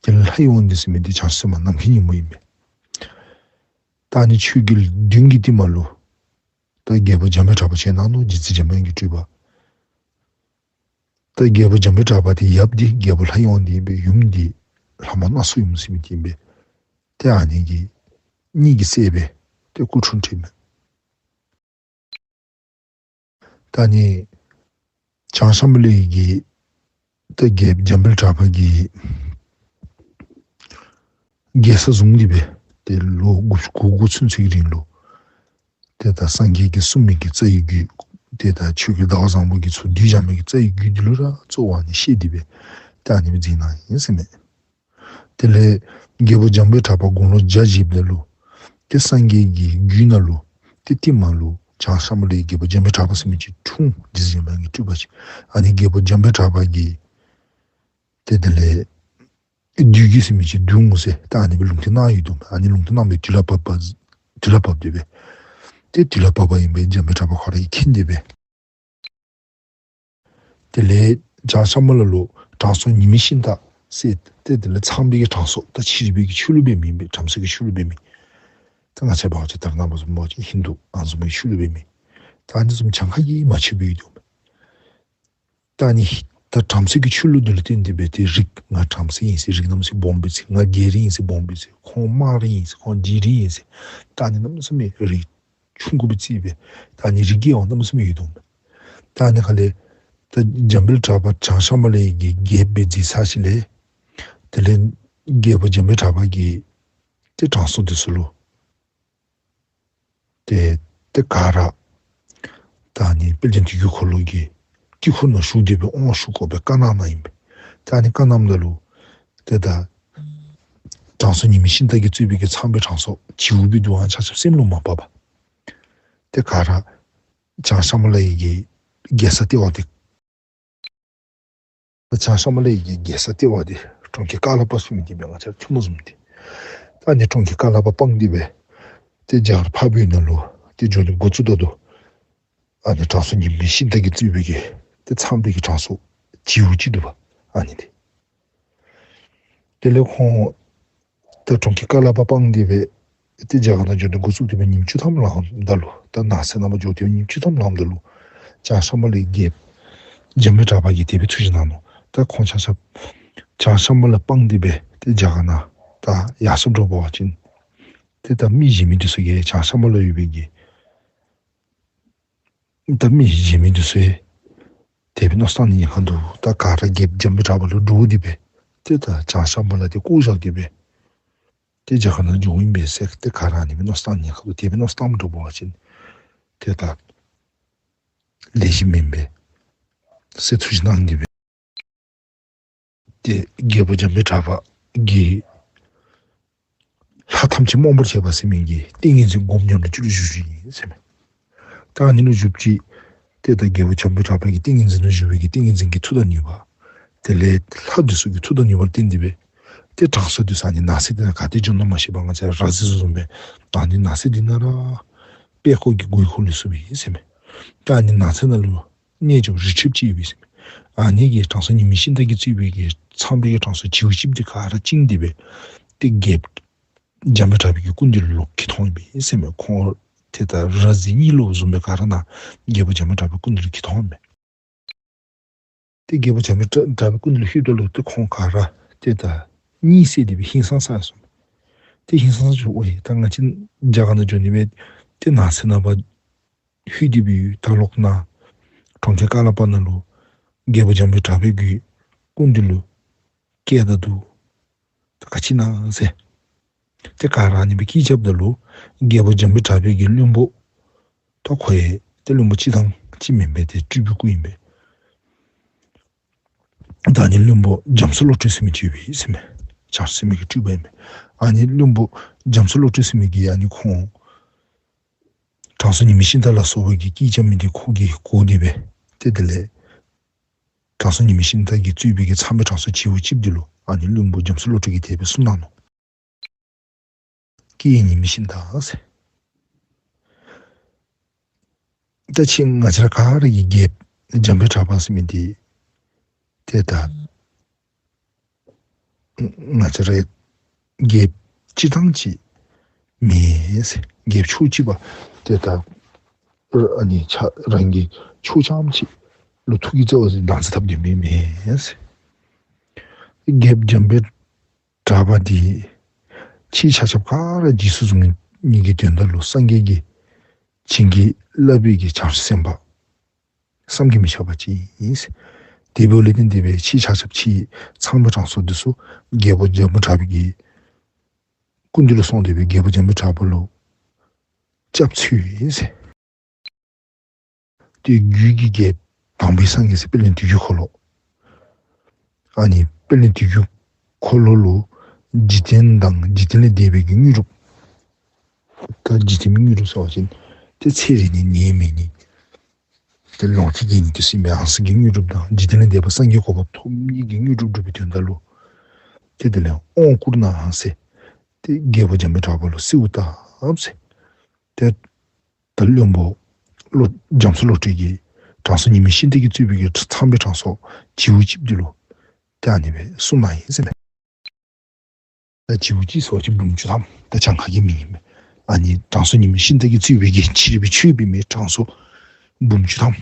དེ་ལས་ལྷའི་དབང་ལྡན་ཟེར་མི་འདི་བྱང་ཆུབ་སེམས་དཔའ་ནམ་མཁའི་སྙིང་པོ་ཨིན་པས། ད་ཨ་ནི་ཆོས་རྒྱལ་བདུན་གྱི་རྟིང་མ་ལུ་ ད་རྒྱལ་པོ་འཇམ་དཔལ་གྲགས་པ་བྱོན་གནང་ནུག། རྗེ་བཙུན་འཇམ་དབྱངས་ཀྱི་སྤྲུལ་པ། ད་རྒྱལ་པོ་འཇམ་དཔལ་གྲགས་པ་དེ་ཡབ་དེ་རྒྱལ་པོ་ལྷ་ཡི་དབང་འདུས་ཨིན་པས། ཡུམ་དེ་ལྷ་མོ་སྣ་ཚོགས་ཡུམ་ཟེར་མི་དེ་ཨིན་པས། ཏེ་ཨ་ནི་གི་གཉིས་ཀྱི་སྲས་སྦེ་ཏེ་སྐུ་འཁྲུངས་འཁྲུངསམ་མས། ད་ཨ་ནི་བྱང་ཤམ་བྷ་ལའི་གི་ད་རྒྱལཔོ་འཇམ་དཔལ་གྲགས་པ་གིས་རྒྱལ་ས་བཟུང་སྟེ་སྦེ་ཏེ་ལོ་དགུ་བཅུ་གོ་དགུ་ཚུན་ཚོད་ཀྱི་རིང་ལུ་ཏེ་ད་སངས་རྒྱས་ཀྱིས་གསུངས་མི་གི་རྩ་བའི་རྒྱུད་ཏེ་ད་ཆོས་རྒྱལ་ཟླ་བ་བཟང་པོ་གིས་ཚུར་བསྡུས་བཞག་མི་གི་རྩ་བའི་རྒྱུད་འདི་ལུ་ར་གཙོ་བོ་ཨ་ནི་བཤད་དེ་སྦེ་ད་ཨ་ནི་སྦེ་མཛད་གནང་ཡི་ཟེར་མས། དེ་ལས་རྒྱལ་པོ་འཇམ་དཔལ་གྲགས་པ་དགུང་ལོ་བརྒྱ་བཞེསཔ་ད་ལུ་ཏེ་སངས་རྒྱས་ཀྱི་རྒྱུད་ནང་ལུ་ཏེ་ཏེ་མ་ལུ་བྱང་ཤམ་བྷ་ལའི་རྒྱལ་པོ་འཇམ་དཔལ་གྲགས་པ་ཟེར་མི་ཅིག་འཁྲུངས། རྗེ་བཙུན་འཇམ་དབྱངས་ཀྱི་སྤྲུལ་པ་ཅིག། ཨ་ནི་རྒྱལ་པོ་འཇམ་དཔལ་གྲགས་པ་གིས་ཏེ་དེ་ལས་བདུད་ཀྱི་ཟེར་མི་ཅིག་བདུད་ངོ་ཟེར་ད་ཨ་ནི་སྦེ་ལུང་བསྟན་གནང་ཡོད་དོ། ཨ་ནི་ལུང་བསྟན་གནང་བའི་དུས་ལ་བབ་པ་དུས་ལ་བབ་སྟེ་སྦེ་ཏེ་དུས་ལ་བབ་པ་ཨིན་པས། འཇམ་དཔལ་གྲགས་པ་ཁོ་ར་གིས་མཁྱེན་ཏེ་སྦེ། དེ་ལས་བྱང་ཤམ་བྷ་ལ་ལུ་དྲང་སྲོང་ཉི་མའི་ཤིང་རྟ་ཟེར་ཏེ་དེ་ལས་ཚངས་པའི་གི་དྲང་སྲོང་ད་ཕྱི་རོལ་པའི་གི་ཆོས་ལུགས་འབད་མི་ཨིན་པས། བྲམ་ཟེ་གི་ཆོས་ལུགས་འབད་མི། ད་ང་བཅས་འབད་བ་ཅིན་ད་རེས་ནངས་པ་བཟུམ་འབད་བ་ཅིན་ཧིན་དུ་ཨ་ནི་བཟུམ་གྱི་ཆོས་ལུགས་འབད་མི། ད་ཨ་ནི་བཟུམ་གྱངས་ཁ་གིས་མ་ཆོདཔ་སྦེ་ཡོད་དོ། ད་ཨ་ནི་ད་བྲམ་ཟེ་གི་ཆོས་ལུགས་འདི་ལུ་བརྟེན་ཏེ་སྦེ་ཏེ་རིགས་ང་བྲམ་ཟེ་ཨིན་ཟེར་རིགས་རྣམ་སེ་སྦོམ་སྦེ་བརྩི། ང་རྒྱལ་རིགས་ཨིན་ཟེར་སྦོམ་སྦེ་བརྩི། ཁོང་དམངས་རིགས་ཨིན་ཟེར་ཁོང་རྗེ་རིགས་ཨིན་ཟེར་ད་ཨ་ནི་གནམ་མེད་ས་མེད་རིགས་ཆུང་ཀུ་སྦེ་བརྩིས་སྦེ་ད་ཨ་ནི་རིགས་ཀྱི་དབང་གནམ་མེད་ས་མེད་ཡོད་དོ། ད་ཨ་ནི་ཁ་ལས་ད་འཇམ་དཔལ་གྲགས་པ་བྱང་ཤམ་བྷ་ལའི་གི་རྒྱལཔོ་སྦེ་མཛད་ཚར་ཞིནམ་ལས་དེ་ལས་རྒྱལ་པོ་འཇམ་དཔལ་གྲགས་པ་གིས་ཏེ་དྲང་སྲོང་འདི་ཚུ་ལུ་ཏེ་ཏེ་ག་ར་ད་ཨ་ནི་དཔལ་ལྡན་དུས་ཀྱི་འཁོར་ལོ་གི་དཀྱིལ་འཁོར་ནང་ཞུགས་ཏེ་སྦེ་དབང་ཞུ་དགོ་པའི་བཀའ་གནང་གནངམ་ཨིན་པས། ད་ཨ་ནི་བཀའ་གནངམ་ད་ལུ་ཏེ་ད་དྲང་སྲོང་ཉི་མའི་ཤིང་རྟ་གིས་གཙོས་པའི་གི་ཚངས་པའི་དྲང་སྲོང་བྱིའུ་སྦེ་འདུག་ཨ་ནི་ཆ་ཁྱབ་སེམས་ལུ་མ་བབ་པར་ཏེ་ག་ར་བྱང་ཤམ་བྷ་ལའི་གི་རྒྱལ་ས་ལྟེ་བ་འདི་བྱང་ཤམ་བྷ་ལའི་གི་རྒྱལ་ས་ལྟེ་བ་འདི་གྲོང་ཁྱེར་ཀ་ལ་པ་ཟེར་མི་འདི་སྦེ་ང་བཅས་ཐུ་མི་བཟུམ་འདི། ད་ཨ་ནི་གྲོང་ཁྱེར་ཀ་ལ་པ་སྤངས་ཏེ་སྦེ་ཏེ་རྒྱ་གར་འཕགས་པའི་ནང་ལུ་ཏེ་འགྱོ་ནི་འགོ་བཙུགས་ད་དོ། ཨ་ནི་དྲང་སྲོང་ཉི་མའི་ཤིང་རྟ་གིས་གཙོས་པའི་གི་ཏེ་ཚངས་པའི་གི་དྲང་སྲོང་བྱིའུ་ཅིག་འདུག་པ། ཨ་ནི་འདི་དེ་ལས་ཁོང་ད་གྲོང་ཁྱེར་ཀ་ལ་པ་སྤངས་ཏེ་སྦེ་ཏེ་རྒྱ་གར་ནང་འགྱོ་ནི་འགོ་བཙུགས་ཏེ་སྦེ་ཉིནམ་བཅུ་ཐམ་ལངམ་ད་ལུ་ད་ནགས་ཚལ་ནང་འགྱོ་སྟེ་ཉིནམ་བཅུ་ཐམ་ལངམ་ད་ལུ་བྱང་ཤམ་བྷ་ལའི་རྒྱལཔོ་འཇམ་དཔལ་གྲགས་པ་གིས་དེ་སྦེ་ཐུགས་བཞེད་གནང་ནུག། ད་ཁོང་ཆ་ཁྱབ་བྱང་ཤམ་བྷ་ལ་སྤངས་ཏེ་སྦེ་ཏེ་རྒྱ་གར་ནང་ད་ཡར་སོང་འགྱོ་བ་ཅིན་ཏེ་ད་མི་གཞན་མི་འདི་ཚུ་གིས་བྱང་ཤམ་བྷ་ལ་ཡོད་པའི་གི་ད་མི་གཞན་མི་འདི་ཚུ་ཡང་དེ་སྦེ་མནོ་བསམ་གཏང་ནི་ཉེན་ཁ་འདུག། ད་ག་ར་རྒྱལཔོ་འཇམ་དཔལ་གྲགས་པ་ལུ་འདྲོགས་ཏེ་སྦེ་ཏེ་ད་བྱང་ཤམ་བྷ་ལ་འདི་བཀོ་བཞག་སྟེ་སྦེ་ཏེ་རྒྱ་གར་ནང་འགྱོཝ་ཨིན་པས་ཟེར་ཏེ་ག་ར་ཨ་ནི་སྦེ་མནོ་བསམ་གཏང་ནི་ཉེན་ཁ་འདུག། དེ་སྦེ་མནོ་བསམ་གཏངམ་འདྲཝ་འབད་བ་ཅིན་ཏེ་ད་ལེགས་ཤོམ་མེན་པས་ཟེར་ཐུགས་བཞེད་གནང་སྟེ་སྦེ་ཏེ་རྒྱལ་པོ་འཇམ་དཔལ་གྲགས་པ་གིས་ལྷ་ཐམས་ཅད་རྨོངས་པར་བྱེད་པ་ཟེར་མི་གི་ཏིང་ངེ་འཛིན་སྒོམ་ཉམས་ལེན་ཅིག་ལུ་བཞུགས་བཞུགསཔ་ཨིན་ཟེར་མས། ད་ཨ་ནི་ལུ་བཞུགསཔ་ཅིག་ཏེ་ད་རྒྱལ་པོ་འཇམ་དཔལ་གྲགས་པ་གིས་ཏིང་ངེ་འཛིན་ལུ་བཞུགས་པའི་གི་ཏིང་ངེ་འཛིན་གྱི་མཐུ་དང་ནུས་པ་དེ་ལས་ལྷ་འདི་ཚུ་གི་མཐུ་དང་ནུས་པ་ལུ་བརྟེན་ཏེ་སྦེ་ཏེ་དྲང་སྲོང་འདི་ཚུ་ཨ་ནི་ནགས་ཚལ་འདི་ནང་ག་ཏེ་འགྱོ་ནུག་མ་ཤེས་པར་ང་བཅས་ར་ར་བཟི་བཟི་བཟུམ་སྦེ་ད་ཨ་ནི་ནགས་ཚལ་འདི་ནང་ར་པད་ཁོག་གི་མགུ་འཁོར་ལུས་སོཔ་ཨིན་ཟེར་མས། ད་ཨ་ནི་ནགས་ཚལ་ནང་ལུ་གནས་མཆོག་རི་ཁྲོད་ཅིག་ཡོདཔ་ཨིན་ཟེར་མས། ཨ་ནི་གི་དྲང་སྲོང་ཉི་མའི་ཤིང་རྟ་གིས་གཙོས་པའི་གི་ཚངས་པའི་གི་དྲང་སྲོང་བྱིའུ་ཅིག་འདི་ག་ར་བཅིངས་ཏེ་སྦེ་ཏེ་རྒྱལཔོ་འཇམ་དཔལ་གྲགས་པའི་གི་སྐུ་མདུན་ལུ་ཁྱིད་འོངམ་ཨིན་ཟེར་མས། ཁོང་ཏེ་ད་ར་བཟི་གཉིད་ལོག་བཟུམ་སྦེ་ག་ར་ནཱ་རྒྱལ་པོ་འཇམ་དཔལ་གྲགས་པའི་སྐུ་མདུན་ལུ་ཁྱིད་འོངམ་མས། ཏེ་རྒྱལ་པོ་འཇམ་དཔལ་གྲགས་པའི་སྐུ་མདུན་ལུ་ལྷོདཔ་ད་ལུ་ཏེ་ཁོང་ག་ར་ཏེ་ད་གཉིད་སད་དེ་སྦེ་ཧིང་སངས་ས་སོང་། ཏེ་ཧིང་སངས་ས་ཅིག་ཨོ་ཡེ་ད་ང་བཅས་རྒྱ་གར་ནང་འགྱོ་ནི་སྦེ་ཏེ་ནགས་ཚལ་ནང་ཕར་ལྷོད་དེ་སྦེ་ཡོད། ད་ལོག་ནཱ་གྲོང་ཁྱེར་ཀ་ལ་པ་ནང་ལུ་རྒྱལ་པོ་འཇམ་དཔལ་གྲགས་པའི་གི་སྐུ་མདུན་ལུ་བསྐྱལ་ད་འདུག། ད་ག་ཅི་ཨིན་ན་ཟེར། ཏེ་ག་ར་ཨ་ནི་སྦེ་སྐད་རྐྱབ་ད་ལུ་རྒྱལ་པོ་འཇམ་དཔལ་གྲགས་པའི་གི་བློན་པོ་ད་ཁོ་ཡང་ཏེ་བློན་པོ་སྤྱིར་བཏང་ཅིག་མེན་པས། ཏེ་སྤྲུལ་པའི་སྐུ་ཨིན་པས། ད་ཨ་ནི་བློན་པོ་རྒྱ་མཚོ་བློ་གྲོས་ཟེར་མི་ཅིག་ཡོདཔ་ཨིན་ཟེར་མས། བྱང་སེམས་ཀྱི་སྤྲུལ་པ་ཨིན་མས། ཨ་ནི་བློན་པོ་རྒྱ་མཚོ་བློ་གྲོས་ཟེར་མི་གིས་ཨ་ནི་ཁོང་དྲང་སྲོང་ཉི་མའི་ཤིང་རྟ་ལ་སོགས་པ་གིས་སྐད་རྐྱབ་མི་འདི་ཁོ་གིས་གོ་སྟེ་སྦེ་ཏེ་དེ་ལས་དྲང་སྲོང་ཉི་མའི་ཤིང་རྟ་གིས་གཙོས་པའི་གི་ཚངས་པའི་དྲང་སྲོང་བྱིའུ་ཅིག་འདི་ལུ་ཨ་ནི་བློན་པོ་རྒྱ་མཚོ་བློ་གྲོས་ཀྱིས་དེ་སྦེ་གསུངས་གནང་ནུག། སྐད་ཉི་མའི་ཤིང་རྟ་ཟེར། ད་ཅི་ང་བཅས་ར་ག་ར་གི་རྒྱལཔོ་འཇམ་དཔལ་གྲགས་པ་ཟེར་མི་འདི་ཏེ་ད་ང་བཅས་ར་རྒྱལཔོ་སྤྱིར་བཏང་ཅིག་མེན་ཟེར། རྒྱལཔོ་ཕྱོགས་གཅིག་པ་ཏེ་ད་ ཨ་ནི་ཆ་རང་གི་ཕྱོགས་རྐྱངམ་ཅིག་ལུ་ཐུགས་ཀྱི་རྩ་བ་ཟེར་བདག་འཛིན་འཐབ་སྡོད་མི་མེན་ཟེར། རྒྱལཔོ་འཇམ་དཔལ་གྲགས་པ་འདི་ཕྱིའི་ཆ་ཁྱབ་ག་ར་རྗེས་སུ་བཟུང་ནི་གི་དོན་དག་ལུ་སངས་རྒྱས་ཀྱིས་བྱིན་གྱིས་བརླབས་པའི་གི་བྱང་ཆུབ་སེམས་དཔའ་བསམ་གྱིས་མི་ཁྱབ་པ་ཅིག་ཨིན། དེ་འབདཝ་ལས་བརྟེན་ཏེ་སྦེ་ཕྱིའི་ཆ་ཁྱབ་ཕྱིའི་ཚངས་པའི་དྲང་སྲོང་འདི་ཚུ་རྒྱལ་པོ་འཇམ་དཔལ་གྲགས་པའི་གི་སྐུ་མདུན་ལུ་སོང་སྟེ་སྦེ་རྒྱལ་པོ་འཇམ་དཔལ་གྲགས་པ་ལུ་སྐྱབས་འཚོལ་ཡི་ཟེར། ཏེ་རྒྱུད་ཀྱི་རྒྱལཔོ་དང་པོའི་སངས་རྒྱས་ཟེར་དཔལ་ལྡན་དུས་ཀྱི་འཁོར་ལོ། ཨ་ནི་དཔལ་ལྡན་དུས་ཀྱི་འཁོར་ལོ་ལུ་འཇིག་རྟེན་དང་འཇིག་རྟེན་ལས་འདས་པའི་གི་དངོས་གྲུབ། ད་འཇིག་རྟེན་དངོས་གྲུབ་ཟེར་བ་ཅིན་ཏེ་ཚེ་རིང་ནི་ནད་མེད་ནི། ཏེ་ལོངས་སྤྱོད་རྒྱས་ནི་དེ་ཚུ་ཨིན་མས། ཨང་གསུམ་གྱི་དངོས་གྲུབ་དང་འཇིག་རྟེན་ལས་འདས་པ་སངས་རྒྱས་གོ་འཕང་ཐོབ་ནི་གི་དངོས་གྲུབ་སྒྲུབ་པའི་དོན་དག་ལུ་ཏེ་དེ་ལས་དབང་བསྐུར་གནང་ཟེར། ཏེ་རྒྱལ་པོ་འཇམ་དཔལ་གྲགས་པ་ལུ་གསོལཝ་བཏབ་ཟེར། ཏེ་ད་བློན་པོ་བློ་རྒྱ་མཚོ་བློ་གྲོས་ཀྱིས་དྲང་སྲོང་ཉི་མའི་ཤིང་རྟ་གིས་གཙོས་པའི་གི་ཚངས་པའི་དྲང་སྲོང་བྱེའུ་གཅིགཔོ་འདི་ལུ་ཏེ་ཨ་ནི་སྦེ་གསུངས་གནང་ཡི་ཟེར་མས། ད་བྱེའུ་གཅིག་ཟེར་བ་ཅིན་འབུམ་བཅུ་ཐམ། ད་གྱངས་ཁ་གི་མིང་ཨིན་མས། ཨ་ནི་དྲང་སྲོང་ཉི་མའི་ཤིང་རྟ་གིས་གཙོས་པའི་གི་ཕྱི་རོལ་པའི་ཆོས་པའི་མི་དྲང་སྲོང་འབུམ་བཅུ་ཐམ་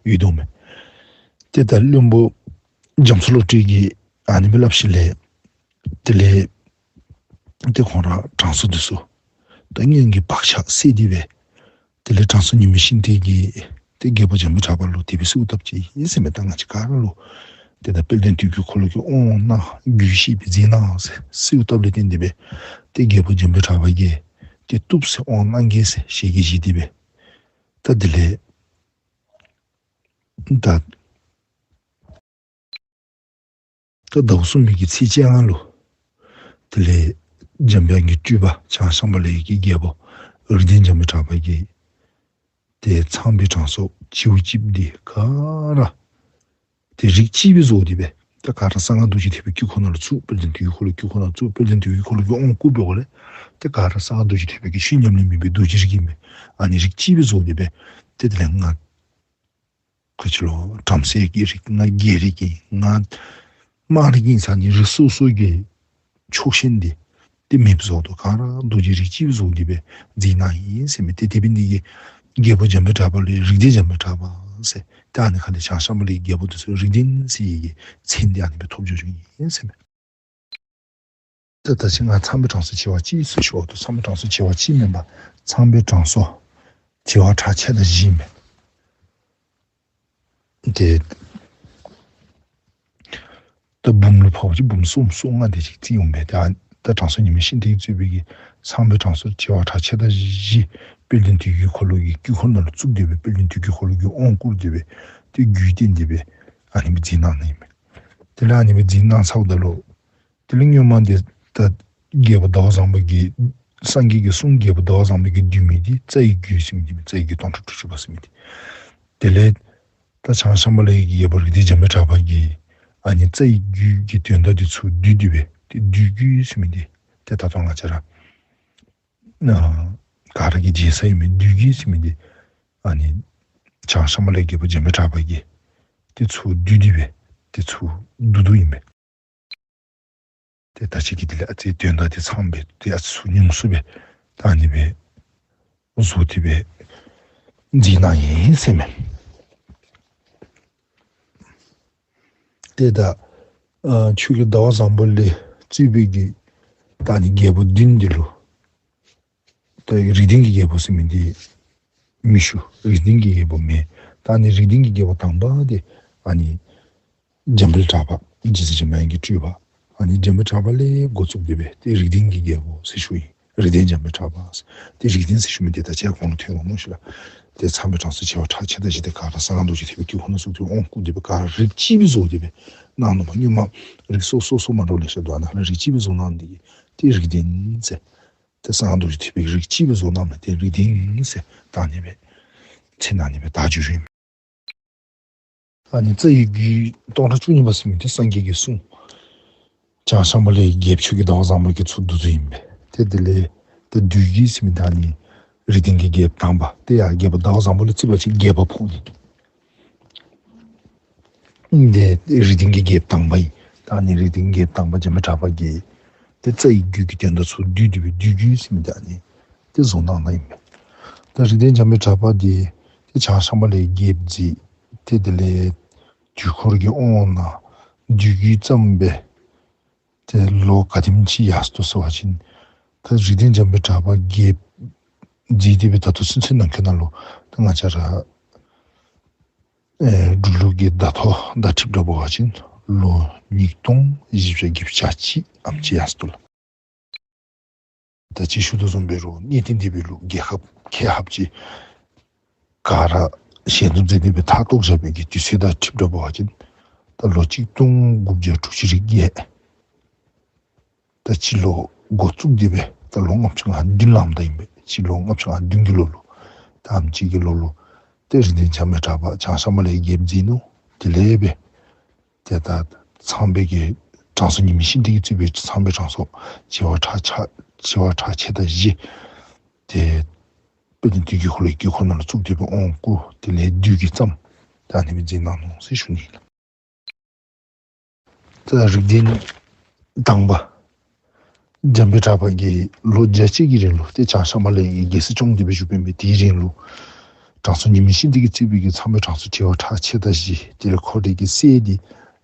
ཡོད་དོ་མས། ཏེ་ད་བློན་པོ་རྒྱ་མཚོ་བློ་གྲོས་ཀྱིས་ཨ་ནི་སྦེ་སླབ་ཞིནམ་ལས་དེ་ལས་ཏེ་ཁོང་ར་དྲང་སྲོང་འདི་ཚུ་ད་སྔོན་གྱི་བག་ཆགས་སད་དེ་སྦེ་དེ་ལས་དྲང་སྲོང་ཉི་མའི་ཤིང་རྟ་གིས་ཏེ་རྒྱལ་པོ་འཇམ་དཔལ་གྲགས་པ་ལུ་དེ་སྦེ་གསོལཝ་བཏབ་ཅི་ཨིན་ཟེར་མས། ད་ང་བཅས་ག་ར་ལུ་ཏེ་ད་དཔལ་ལྡན་དུས་ཀྱི་འཁོར་ལོ་གི་དབང་གནང་རྒྱུད་བཤད་པའི་མཛད་གནང་ཟེར་གསོལཝ་བཏབ་ལས་བརྟེན་ཏེ་སྦེ་ཏེ་རྒྱལ་པོ་འཇམ་དཔལ་གྲགས་པ་གིས་ཏེ་བཏུབ་ཟེར་དབང་གནང་གེ་ཟེར་ཞལ་གྱིས་བཞེས་ཏེ་སྦེ་ད་དེ་ལས་ད་ད་ཟླཝ་གསུམ་པའི་གི་ཚེས་བཅོ་ལྔ་ལུ་དེ་ལས་འཇམ་དབྱངས་ཀྱི་སྤྲུལ་པ་བྱང་ཤམ་བྷ་ལའི་གི་རྒྱལ་པོ་རིགས་ལྡན་འཇམ་དཔལ་གྲགས་པ་གིས་ཏེ་ཚངས་པའི་དྲང་སྲོང་བྱེའུ་གཅིགཔོ་འདི་ག་ར་ཏེ་རིགས་གཅིག་སྦེ་བཟོ་སྟེ་སྦེ་ད་ག་ར་གསང་སྔགས་རྡོ་རྗེ་ཐེག་པའི་དཀྱིལ་འཁོར་ནང་ལུ་བཙུགས། དཔལ་ལྡན་དུས་ཀྱི་འཁོར་ལོའི་དཀྱིལ་འཁོར་ནང་བཙུགས། དཔལ་ལྡན་དུས་ཀྱི་འཁོར་ལོ་གི་དབང་བསྐུར་བའི་འོག་ལས་ཏེ་ག་ར་གསང་སྔགས་རྡོ་རྗེ་ཐེག་པའི་གི་ཆོས་ཉམས་ལེན་མེད་པའི་རྡོ་རྗེ་རིགས་ཨིན་པས། ཨ་ནི་རིགས་གཅིག་སྦེ་བཟོ་སྟེ་སྦེ་ཏེ་དེ་ལས་ང་ག་ཅི་ལོ་བྲམ་ཟེ་གི་རིགས་ང་རྒྱལ་རིགས་ཨིན་ང་དམངས་རིགས་ཨིན་ཟེར་ཨ་ནི་རིགས་སོ་སོ་གི་ཕྱོགས་ཞེན་འདི་ཏེ་མེདཔ་བཟོ་དོ། ག་ར་རྡོ་རྗེ་རིགས་གཅིག་བཟོ་སྟེ་སྦེ་མཛད་གནང་ཡི་ཟེར་མས། ཏེ་དེ་འབད་ནི་དེ་གིས་རྒྱལ་པོ་འཇམ་དཔལ་གྲགས་པ་ལུ་རིགས་ལྡན་འཇམ་དཔལ་གྲགས་པ་ཟེར་ཏེ་ཨ་ནི་ཁ་ལས་བྱང་ཤམ་བྷ་ལའི་རྒྱལ་པོ་འདི་ཚུ་རིགས་ལྡན་ཟེར་བའི་གི་མཚན་འདི་ཨ་ནི་སྦེ་ཐོབ་འགྱོ་འགྱོཝ་ཨིན་ཟེར་མས། ད་ད་ཅི་ང་ཚངས་པའི་དྲང་སྲོང་བྱེ་བ་གཅིག་ཟེར་ཞུ་བ་དོ། ཚངས་པའི་དྲང་སྲོང་བྱེ་བ་གཅིག་མེན་པར་ཚངས་པའི་དྲང་སྲོང་བྱེ་བ་ཕྲག་ཕྱེད་དང་བཞི་ཨིན་མས། ཏེ་ད་འབུམ་ལུ་ཕབ་པ་ཅིན་འབུམ་གསུམ་གསུམ་ལྔ་དེ་ཅིག་རྩིས་འོང་པས། ད་ད་དྲང་སྲོང་ཉི་མའི་ཤིང་རྟ་གིས་གཙོས་པའི་གི་ཚངས་པའི་དྲང་སྲོང་བྱེ་བ་ཕྲག་ཕྱེད་དང་བཞི་དཔལ་ལྡན་དུས་ཀྱི་འཁོར་ལོ་གི་དཀྱིལ་འཁོར་ནང་ལུ་བཙུགས་ཏེ་སྦེ་དཔལ་ལྡན་དུས་ཀྱི་འཁོར་ལོ་གི་དབང་བསྐུར་ཏེ་སྦེ་ཏེ་རྒྱུད་བསྟན་ཏེ་སྦེ་ཨ་ནི་སྦེ་མཛད་གནང་ནི་ཨིན་མས། དེ་ལས་ཨ་ནི་སྦེ་མཛད་གནང་ཚརཝ་ད་ལུ་དེ་ལས་སྔོན་མ་འདི་ད་རྒྱལ་པོ་ཟླ་བ་བཟང་པོ་གི་སངས་རྒྱས་ཀྱི་གསུང་རྒྱལ་པོ་ཟླ་བ་བཟང་པོ་གིས་བསྡུས་མི་འདི་རྩ་བའི་རྒྱུད་ཟེར་མི་འདི་མས། རྩ་བའི་རྒྱུད་སྟོང་ཕྲག་དྲུག་ཅུ་པ་ཟེར་མི་འདི། དེ་ལས་ད་བྱང་ཤམ་བྷ་ལའི་གི་རྒྱལ་པོ་རིགས་ལྡན་འཇམ་དཔལ་གྲགས་པ་གིས་ཨ་ནི་རྩ་བའི་རྒྱུད་ཀྱི་དོན་དག་འདི་ཚུ་བསྡུས་ཏེ་སྦེ་ཏེ་བསྡུས་རྒྱུད་ཟེར་མི་འདི་ཏེ་ད་ལྟོ་ང་བཅས་ར་ཨ་ག་ར་གིས་མཇལ་ས་ཨིན་མི་བསྡུས་རྒྱུད་ཟེར་མི་འདི་ཨ་ནི་བྱང་ཤམ་བྷ་ལའི་རྒྱལ་པོ་འཇམ་དཔལ་གྲགས་པ་གིས་དེ་ཚུ་བསྡུས་ཏེ་སྦེ་དེ་ཚུ་བསྡུ་བསྡུཝ་ཨིན་པས། ཏེ་ད་ཅི་གི་དེ་ལས་ཨ་ཙི་དོན་དག་དེ་ཚངམ་སྦེ་ཏེ་ཨ་ཙི་ཚུ་ཉུང་སུ་སྦེ་ད་ཨ་ནི་སྦེ་བཟོ་སྟེ་སྦེ་མཛད་གནང་ཡི་ཟེར་མས། ཏེ་ད་ཨ་ཆོས་རྒྱལ་ཟླ་བ་བཟང་པོ་ལས་གཙོས་པའི་གི་ད་ཨ་ནི་རྒྱལ་པོ་བདུན་འདི་ལུ་ད་རིགས་ལྡན་གྱི་རྒྱལ་པོ་ཟེར་མི་འདི་མི་ཞུ། རིགས་ལྡན་གྱི་རྒྱལ་པོ་མེན། ད་ཨ་ནི་རིགས་ལྡན་གྱི་རྒྱལ་པོ་དང་པ་འདི་ཨ་ནི་འཇམ་དཔལ་གྲགས་པ་རྗེ་བཙུན་འཇམ་དབྱངས་ཀྱི་སྤྲུལ་པ། ཨ་ནི་འཇམ་དཔལ་གྲགས་པ་ལས་འགོ་བཙུགས་ཏེ་སྦེ་ཏེ་རིགས་ལྡན་གྱི་རྒྱལ་པོ་ཟེར་ཞུ་ཡི། རིགས་ལྡན་འཇམ་དཔལ་གྲགས་པ་ཟེར། ཏེ་རིགས་ལྡན་ཟེར་ཞུ་མི་འདི་ད་ཅི་གོང་ལུ་ཐོན་འོང་སྨོ་ཤིག་ལགས། ཏེ་ཚངས་པའི་དྲང་སྲོང་བྱེ་བ་ཕྲག་ཕྱེད་དང་བཞི་འདི་ག་ར་གསང་སྔགས་རྡོ་རྗེ་ཐེག་པའི་དཀྱིལ་འཁོར་ནང་བཙུགས་ཏེ་དབང་བསྐུར་ཏེ་སྦེ་ག་ར་རིགས་གཅིག་སྦེ་བཟོ་སྟེ་སྦེ་གནང་ནུག་སྨོ། སྔོན་མ་རིགས་སོ་སོ་སོ་མ་འདྲཝ་ལེ་ཤ་འདུག། ཨ་ནཱ་ལུ་རིགས་གཅིག་སྦེ་བཟོ་གནང་ནི་འདི་གིས་ཏེ་རིགས་ལྡན་ཟེར། ཏེ་གསང་སྔགས་རྡོ་རྗེ་ཐེག་པའི་རིགས་གཅིག་སྦེ་བཟོ་གནང་ནི་ཏེ་རིགས་ལྡན་ཟེར་ད་ཨ་ནི་སྦེ་མཚན་ཨ་ནི་སྦེ་བཏགས་བཅུག་ཡི། ཨ་ནི་རྩ་བའི་རྒྱུད་སྟོང་ཕྲག་བཅུ་གཉིས་པ་ཟེར་མི་འདི་སངས་རྒྱས་ཀྱི་གསུང་བྱང་ཤམ་བྷ་ལའི་རྒྱལཔོ་ཆོས་རྒྱལ་ཟླ་བ་བཟང་པོ་གིས་ཚུར་བསྡུ་བསྡུཝ་ཨིན་པས། ཏེ་དེ་ལས་ཏེ་བསྡུས་རྒྱུད་ཟེར་མི་འདི་ཨ་ནི་རིགས་ལྡན་གྱི་རྒྱལཔོ་དང་པ་ཏེ་ཡར་རྒྱལ་པོ་ཟླ་བ་བཟང་པོ་ལས་བརྩིས་པ་ཅིན་རྒྱལ་པོ་ཕོ་ཉ། འདི་རིགས་ལྡན་གྱི་རྒྱལཔོ་དང་པ་ཨིན། ད་ཨ་ནི་རིགས་ལྡན་གྱི་རྒྱལཔོ་དང་པ་འཇམ་དཔལ་གྲགས་པ་གིས་ཏེ་རྩ་བའི་རྒྱུད་ཀྱི་དོན་དག་ཚུ་བསྡུས་ཏེ་སྦེ་བསྡུས་རྒྱུད་ཟེར་མི་འདི་ཨ་ནི་ཏེ་བཟོ་གནང་གནངམ་ཨིན་པས། ད་རིགས་ལྡན་འཇམ་དཔལ་གྲགས་པ་འདི་ཏེ་བྱང་ཤམ་བྷ་ལའི་རྒྱལཔོ་མཛད། ཏེ་དེ་ལས་དུས་འཁོར་གྱི་དབང་ནང་བདུད་ཀྱིས་བརྩམས་པའི་ཏེ་ལོ་ག་དེམ་ཅིག་ཡར་སོ་ནུག་ཟེར་བ་ཅིན། ད་རིགས་ལྡན་འཇམ་དཔལ་གྲགས་པ་རྒྱལཔོ་མཛད་དེ་སྦེ་ད་ལྟོ་ཚུན་ཚོད་ནང་འཁོད་ནང་ལུ་ད་ང་བཅས་ར་ཨེ་འབྲུག་ལུགས་ཀྱི་ཟླ་ཐོ་དང་འཁྲིལ་འབད་བ་ཅིན་ལོ་ཉིས་སྟོང་བཞི་བརྒྱ་བརྒྱད་ཅུ་གྱ་གཅིག་ཨ་ནེམ་ཅིག་ཡར་སོ་ནུག་ལགས། ད་ཅི་ཞུ་དོ་བཟུམ་འབད་རུང་གནས་བརྟན་སྡེ་པའི་ལུགས་རྒྱལ་ཁབ་ཁལ་ལྷགཔ་ཅིག་ག་ར་ཞལ་འཛོམས་མཛད་དེ་སྦེ་ཐག་བཏོག་བཞག་པའི་གི་དུས་ཚོད་དང་འཁྲིལ་འབད་བ་ཅིན་ད་ལོ་ཆིག་སྟོང་དགུ་བརྒྱ་དྲུག་ཅུ་རེ་བརྒྱད། ད་སྤྱི་ལོ་འགོ་བཙུགས་ཏེ་སྦེ་ད་ལོ་ལྔ་བཅུ་ང་བདུན་ལངམ་ད་ཨིན་པས། སྤྱི་ལོ་ལྔ་བཅུ་ང་བདུན་གྱི་ལོ་ལུ་ད་ཨ་ནེམ་ཅིག་གི་ལོ་ལུ་ཏེ་རིགས་ལྡན་འཇམ་དཔལ་གྲགས་པ་བྱང་ཤམ་བྷ་ལའི་རྒྱལཔོ་མཛད་ནུག། དེ་ལས་སྦེ་ཏེ་ད་ཚངས་པའི་གི་དྲང་སྲོང་ཉི་མའི་ཤིང་རྟ་གིས་གཙོས་པའི་ཚངས་པའི་དྲང་སྲོང་བྱེ་བ་ཕྲག་ཕྱེད་བྱེ་བ་ཕྲག་ཕྱེད་དང་བཞི་ཏེ་དཔལ་ལྡན་དུས་ཀྱི་འཁོར་ལོའི་དཀྱིལ་འཁོར་ནང་ལུ་བཙུགས་ཏེ་སྦེ་དབང་བསྐུར། དེ་ལས་བདུད་ཀྱིས་བརྩམས། ད་ཨ་ནི་སྦེ་མཛད་གནང་ནུག་ཟེར་ཞུ་ནི་ཨིན་ལགས། ད་རིགས་ལྡན་དང་པ་འཇམ་དཔལ་གྲགས་པ་གིས་ལོ་བརྒྱ་གཅིག་གི་རིང་ལུ་ཏེ་བྱང་ཤམ་བྷ་ལའི་རྒྱལ་སྲིད་སྐྱོང་སྟེ་སྦེ་བཞུགས་པའི་མི་དེའི་རིང་ལུ་དྲང་སྲོང་ཉི་མའི་ཤིང་རྟ་གིས་གཙོས་པའི་གི་ཚངས་པའི་དྲང་སྲོང་བྱེ་བ་ཕྲག་ཕྱེད་དང་བཞི། དེ་ལས་ཁོ་རའི་གི་སྲས་འདི་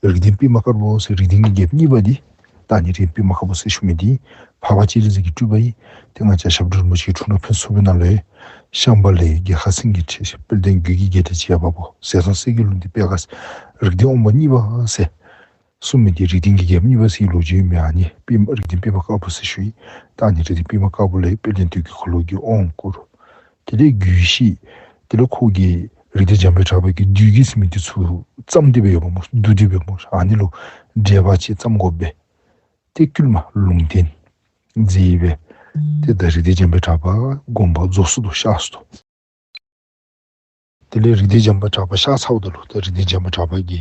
རིགས་ལྡན་པདྨ་དཀར་པོ་ཟེར་རིགས་ལྡན་གྱི་རྒྱལཔོ་གཉིས་པ་འདི་ད་ཨ་ནི་རིགས་ལྡན་པདྨ་དཀར་པོ་ཟེར་ཞུ་མི་འདི་འཕགས་པ་སྤྱན་རས་གཟིགས་ཀྱི་སྤྲུལ་པ་ཨིན། ཏེ་ང་བཅས་ཞབས་དྲུང་རིན་པོ་ཆེ་གི་འཁྲུངས་རབས་ཕུན་སུམ་ཚོགས་པའི་ནང་ལུ་ཡང་ཤམ་བྷ་ལའི་རྒྱལ་ཁ་སེང་གེའི་ཁྲི། དཔལ་ལྡན་རྒྱུད་ཀྱི་རྒྱལ་མཚན་བྱེ་བ་པོ། ཟས་གཙང་སྲས་ཀྱི་ལུང་བསྟན་པད་དཀར། རིགས་ལྡན་དབང་པོ་གཉིས་པ་ཟེར་གསུངས་མི་འདི་རིགས་ལྡན་གྱི་རྒྱལཔོ་གཉིས་པ་ཟེར་ལོ་རྒྱུས་ཨིན་མས། ཨ་ནི་པདྨ་རིགས་ལྡན་པདྨ་དཀར་པོ་ཟེར་ཞུ་ཡི། ད་ཨ་ནི་རིགས་ལྡན་པདྨ་དཀར་པོ་ལས་དཔལ་ལྡན་དུས་ཀྱི་འཁོར་ལོ་གི་དབང་བསྐུར། དེ་ལས་རྒྱུད་བཤད། དེ་ལས་ཁོ་གིས་རིགས་ལྡན་འཇམ་དཔལ་གྲགས་པ་གིས་བདུད་རྒྱལ་ཟེར་མི་འདི་ཚུར་བརྩམས་ཏེ་སྦེ་ཡོདཔ་སྨོ། བསྡུ་སྟེ་སྦེ་སྨོ། ཨ་ནི་ལུ་འགྲེལ་པ་ཅིག་བརྩམ་དགོ་པས། ཏེ་བསྐུལ་མ་ལུང་བསྟན་མཛད་སྦེ་ཏེ་ད་རིགས་ལྡན་འཇམ་དཔལ་གྲགས་པ་དགོངས་པ་རྫོགས་སོ་ནུག། གཤགས་སོ་ནུག། དེ་ལས་རིགས་ལྡན་འཇམ་དཔལ་གྲགས་པ་གཤགས་ཚརཝ་ད་ལུ་ཏེ་རིགས་ལྡན་འཇམ་དཔལ་གྲགས་པ་གི་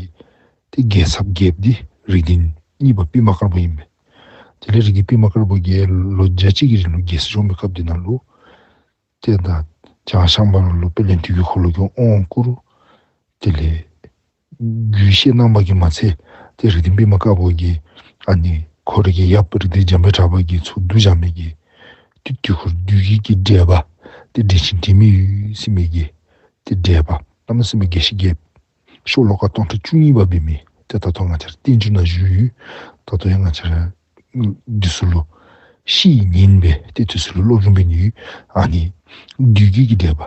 ཏེ་རྒྱལ་ཚབ་རྒྱལཔོ་འདི་རིགས་ལྡན་གཉིས་པ་པདྨ་དཀར་པོ་ཨིན་པས། དེ་ལས་རིགས་ལྡན་པདྨ་དཀར་པོ་གིས་ལོ་བརྒྱ་གཅིག་གི་རིང་ལུ་རྒྱལ་སྲིད་སྐྱོང་བའི་སྐབས་འདི་ནང་ལུ་ཏེ་ད་བྱང་ཤམ་བྷ་ལ་ལུ་དཔལ་ལྡན་དུས་ཀྱི་འཁོར་ལོ་གི་དབང་བསྐུར། དེ་ལས་རྒྱུད་བཤད་གནང་བ་གིས་མ་ཚད་ཏེ་རིགས་ལྡན་པདྨ་དཀར་པོ་གིས་ཨ་ནི་ཁོ་རའི་གི་ཡབ་རིགས་ལྡན་འཇམ་དཔལ་གྲགས་པ་གིས་ཚུར་བསྡུ་བཞག་མི་གི་ཏེ་དུས་འཁོར་བསྡུས་ཀྱི་གི་འགྲེལ་པ་ཏེ་འགྲེལ་ཆེན་དྲི་མེད་འོད་ཟེར་མི་གི་ཏེ་འགྲེལ་པ་གནམ་མེད་ས་མེད་རྒྱས་ཤིང་རྒྱས། ཤོ་ལོ་ཀ་སྟོང་ཕྲག་བཅུ་གཉིས་པ་འབད་མི་ཏེ་ད་ལྟོ་ང་བཅས་ར་བསྟན་འགྱུར་ནང་བཞུགས་ཡོད། ད་ལྟོ་ཡང་ང་བཅས་ར་དུས་ཚོད་ལུ་ཤེས་ཉན་སྦེ་ཏེ་དུས་ཚོད་ལུ་སློབ་སྦྱོང་འབད་ནི་ཡོད། ཨ་ནི་བསྡུས་ཀྱི་གི་འགྲེལ་པ་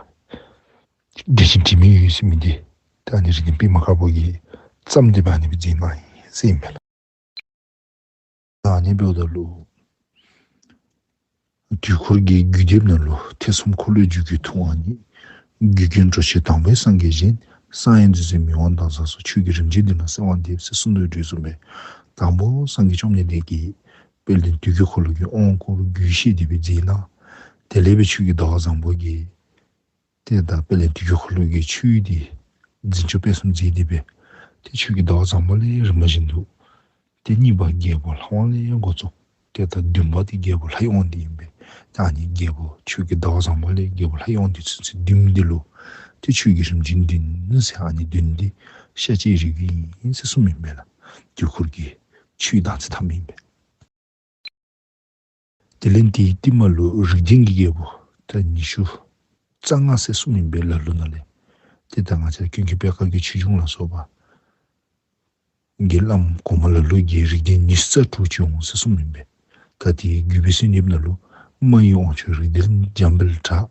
འགྲེལ་ཆེན་དྲི་མེད་འོད་ཟེར་མི་འདི་ད་ཨ་ནི་རིགས་ལྡན་པདྨ་དཀར་པོ་གིས་བརྩམས་ཏེ་སྦེ་ཨ་ནི་སྦེ་མཛད་གནང་ཡི་ཟེར་ཨིན་པས་ལགས། ད་ཨ་ནི་འབདཝ་ད་ལུ་དུས་འཁོར་གྱི་རྒྱུད་སྡེ་ནང་ལུ་ཐེག་གསུམ་འཁོར་ལོས་སྒྱུར་རྒྱུད་ཐུབ་དབང་ཉིད། རྒྱུད་ཀུན་འགྲོ་ཆོས་དང་པོའི་སངས་རྒྱས་བཞིན། གསང་བའི་འདུ་འཛི་མི་དབང་ལྡན་ས་སོགས། ཆོས་ཀྱི་རིམ་བྱོན་འདི་ན་གསལ་བ་འདེབས། ཟེར་གསུངས་དོ་བཟུམ་སྦེ་དང་པོ་སངས་རྒྱས་བཅོམ་ལྡན་འདས་ཀྱིས་དཔལ་ལྡན་དུས་ཀྱི་འཁོར་ལོ་གི་དབང་བསྐུར་རྒྱུད་བཤད་དེ་སྦེ་མཛད་གནང་། དེ་ལས་སྦེ་ཆོས་ཀྱི་ཟླ་བ་བཟང་པོ་གིས་ཏེ་ད་དཔལ་ལྡན་དུས་ཀྱི་འཁོར་ལོ་གི་ཆོས་འདི་འཛིན་སྐྱོང་སྤེལ་གསུམ་མཛད་དེ་སྦེ་ཏེ་ཆོས་ཀྱི་ཟླ་བ་བཟང་པོ་ལས་རིམ་པ་བཞིན་དུ་ཏེ་གཉིས་པ་རྒྱལ་པོ་ལྷ་དབང་ལས་འགོ་བཙུགས། ཏེ་ད་བདུན་པ་འདི་རྒྱལ་པོ་ལྷའི་དབང་འདུས་ཨིན་པས། ད་ཨ་ནི་རྒྱལ་པོ་ཆོས་ཀྱི་ཟླ་བ་བཟང་པོ་ལས་རྒྱལ་པོ་ལྷའི་དབང་འདུས་ཚུན་ཚོད་བདུན་འདི་ལུ་ཏེ་ཆོས་ཀྱི་རིམ་བྱོན་བདུན་ཟེར་ཨ་ནི་བདུན་འདི་ཤཱཀྱའི་རིགས་ཨིན་ཟེར་གསུངམ་ཨིན་པས་ལགས། དུས་འཁོར་གྱི་ཆོས་དང་ཚེ་ཐམ་ཨིན་པས། དེ་ལས་དེའི་རྟིང་མ་ལུ་རིགས་ལྡན་གྱི་རྒྱལ་པོ་ད་ཉི་ཤུ་རྩ་ལྔ་ཟེར་གསུངམ་ཨིན་པས་ལ་ལུ་ནང་ལས། ཏེ་ད་ང་བཅས་ཀུན་མཁྱེན་པད་དཀར་གྱི་ཆོས་འབྱུང་ལ་སོགས་པ་གི་བླམ་གོང་མ་ལ་ལུ་གིས་རིགས་ལྡན་ཉི་ཤུ་རྩ་དྲུག་ཅིག་འོང་ཟེར་གསུངམ་ཨིན་པས། ད་དེའི་བརྒྱུད་པའི་གསོལ་འདེབས་ནང་ལུ་རྨ་ཡི་དབང་ཕྱུག་རིགས་ལྡན་འཇམ་དཔལ་གྲགས།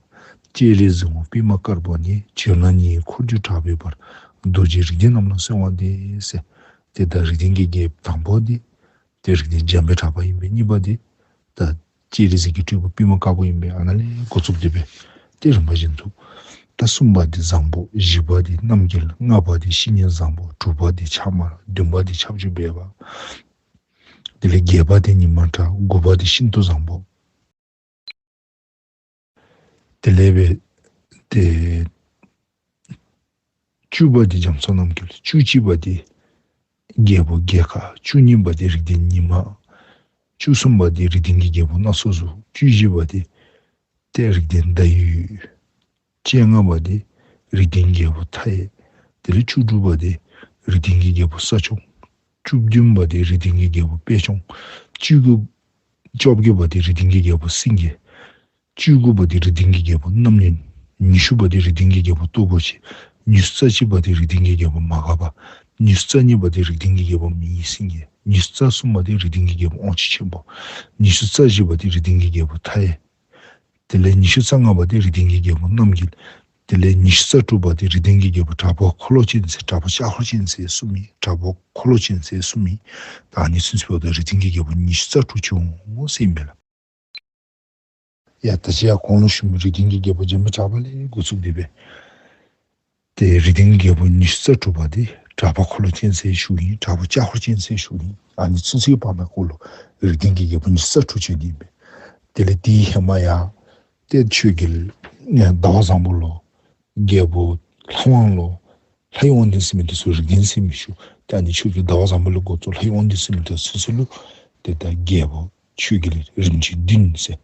སྤྱན་རས་གཟིགས་དབང་པདྨ་དཀར་པོ་ཉིད། བྱོན་ལམ་ཉི་ཡི་འཁོར་སྒྱུར་དྲག་པོའི་བར། རྡོ་རྗེ་རིགས་ལྡན་རྣམས་ལ་གསོལ་བ་འདེབས་ཟེར། ཏེ་ད་རིགས་ལྡན་གྱི་རྒྱལཔོ་དང་པོ་འདི་ཏེ་རིགས་ལྡན་འཇམ་དཔལ་གྲགས་པ་ཨིན་པས། གཉིས་པ་འདི་ད་སྤྱན་རས་གཟིགས་ཀྱི་སྤྲུལ་པ་པདྨ་དཀར་པོ་ཨིན་པས། ཨ་ནཱ་ལས་འགོ་བཙུགས་ཏེ་སྦེ་ཏེ་རིམ་པ་བཞིན་དུ་ད་གསུམ་པ་འདི་བཟང་པོ། བཞི་པ་འདི་རྣམ་རྒྱལ། ལྔ་པ་འདི་བཤེས་གཉེན་བཟང་པོ། དྲུག་པ་འདི་ཕྱག་དམར། བདུན་པ་འདི་ཁྱབ་འཇུག་སྦས་པ། དེ་ལས་བརྒྱད་པ་འདི་ཉི་མ་གྲགས། དགུ་པ་འདི་ཤིན་ཏུ་བཟང་པོ། དེ་ལས་སྦེ་ཏེ་བཅུ་པ་འདི་རྒྱ་མཚོ་རྣམ་རྒྱལ། བཅུ་གཅིག་པ་འདི་རྒྱལ་པོ་རྒྱལ་དཀར། བཅུ་གཉིས་པ་འདི་རིགས་ལྡན་ཉི་མ། བཅུ་གསུམ་པ་འདི་རིགས་ལྡན་གྱི་རྒྱལ་པོ་སྣ་ཚོགས་གཟུགས། བཅུ་བཞི་པ་འདི་ཏེ་རིགས་ལྡན་ཟླ་འོད། བཅོ་ལྔ་པ་འདི་རིགས་ལྡན་རྒྱལ་པོ་མཐའ་ཡས། དེ་ལས་བཅུ་དྲུག་པ་འདི་རིགས་ལྡན་གྱི་རྒྱལ་པོ་ས་སྐྱོང་། བཅུ་བདུན་པ་འདི་རིགས་ལྡན་གྱི་རྒྱལ་པོ་དཔལ་སྐྱོང་། བཅུ་དགུ་བཅོ་བརྒྱད་པ་འདི་རིགས་ལྡན་གྱི་རྒྱལ་པོ་སེང་གེ། བཅུ་དགུ་པ་འདི་རིགས་ལྡན་གྱི་རྒྱལ་པོ་རྣམ་གནོན། ཉི་ཤུ་པ་འདི་རིགས་ལྡན་གྱི་རྒྱལ་པོ་སྟོབས་པོ་ཆེ། ཉི་ཤུ་རྩ་གཅིག་པ་འདི་རིགས་ལྡན་གྱི་རྒྱལ་པོ་མ་འགགས་པ། ཉི་ཤུ་རྩ་གཉིས་པ་འདི་རིགས་ལྡན་གྱི་རྒྱལ་པོ་མིང་སྲིང་རྒྱལ། ཉི་ཤུ་རྩ་གསུམ་པ་འདི་རིགས་ལྡན་གྱི་རྒྱལ་པོ་དབང་ཕྱུག་ཆེན་པོ། ཉི་ཤུ་རྩ་བཞི་པ་འདི་རིགས་ལྡན་གྱི་རྒྱལ་པོ་མཐའ་ཡས། དེ་ལས་ཉི་ཤུ་རྩ་ལྔ་པ་འདི་རིགས་ལྡན་གྱི་རྒྱལ་པོ་རྣམ་རྒྱལ། དེ་ལས་ཉི་ཤུ་རྩ་དྲུག་པ་འདི་རིགས་ལྡན་གྱི་རྒྱལ་པོ་དྲག་པོ་འཁོར་ལོ་ཅན་ཟེར་དྲག་པོ་ལྕགས་འཁོར་ཅན་ཟེར་གསུམ་ཨིན། དྲག་པོ་འཁོར་ལོ་ཅན་ཟེར་གསུམ་ཨིན། ད་ཨ་ནི་ཚུན་ཚོད་འབདཝ་ད་རིགས་ལྡན་གྱི་རྒྱལ་པོ་ཉི་ཤུ་རྩ་དྲུག་བྱོན་འོང་ཟེར་ཨིན་པས་ལགས། ཡ་ད་ཅི་ཡང་གོང་ལུ་ཞུ་མི་རིགས་ལྡན་གྱི་རྒྱལ་པོ་འཇམ་དཔལ་གྲགས་པ་ལས་འགོ་བཙུགས་ཏེ་སྦེ། ཏེ་རིགས་ལྡན་གྱི་རྒྱལ་པོ་ཉི་ཤུ་རྩ་དྲུག་པ་འདི་དྲག་པོ་འཁོར་ལོ་ཅན་ཟེར་ཞུཝ་ཨིན། དྲག་པོ་ལྕགས་འཁོར་ཅན་ཟེར་ཞུཝ་ཨིན། ཨ་ནི་ཚུན་ཚོད་བར་ན་གུ་ལུ་རིགས་ལྡན་གྱི་རྒྱལ་པོ་ཉི་ཤུ་རྩ་དྲུག་བྱོན་ནི་ཨིན་པས། དེ་ལས་དེའི་ཧེ་མ་ཡང་ཏེ་ཆོས་རྒྱལ་ཟླ་བ་བཟང་པོ་ལོ། རྒྱལ་པོ་ལྷ་དབང་ལོ། ལྷའི་དབང་ལྡན་ཟེར་མི་འདི་ཚུ་རིགས་ལྡན་ཟེར་མི་ཞུ། ཏེ་ཨ་ནི་ཆོས་རྒྱལ་ཟླ་བ་བཟང་པོ་ལས་འགོ་བཙུགས་ལྷའི་དབང་ལྡན་ཟེར་མི་འདི་ཚུན་ཚོད་ལུ་ཏེ་ད་རྒྱལ་པོ་ཆོས་རྒྱལ་རིམ་བྱོན་བདུན་ཟེར།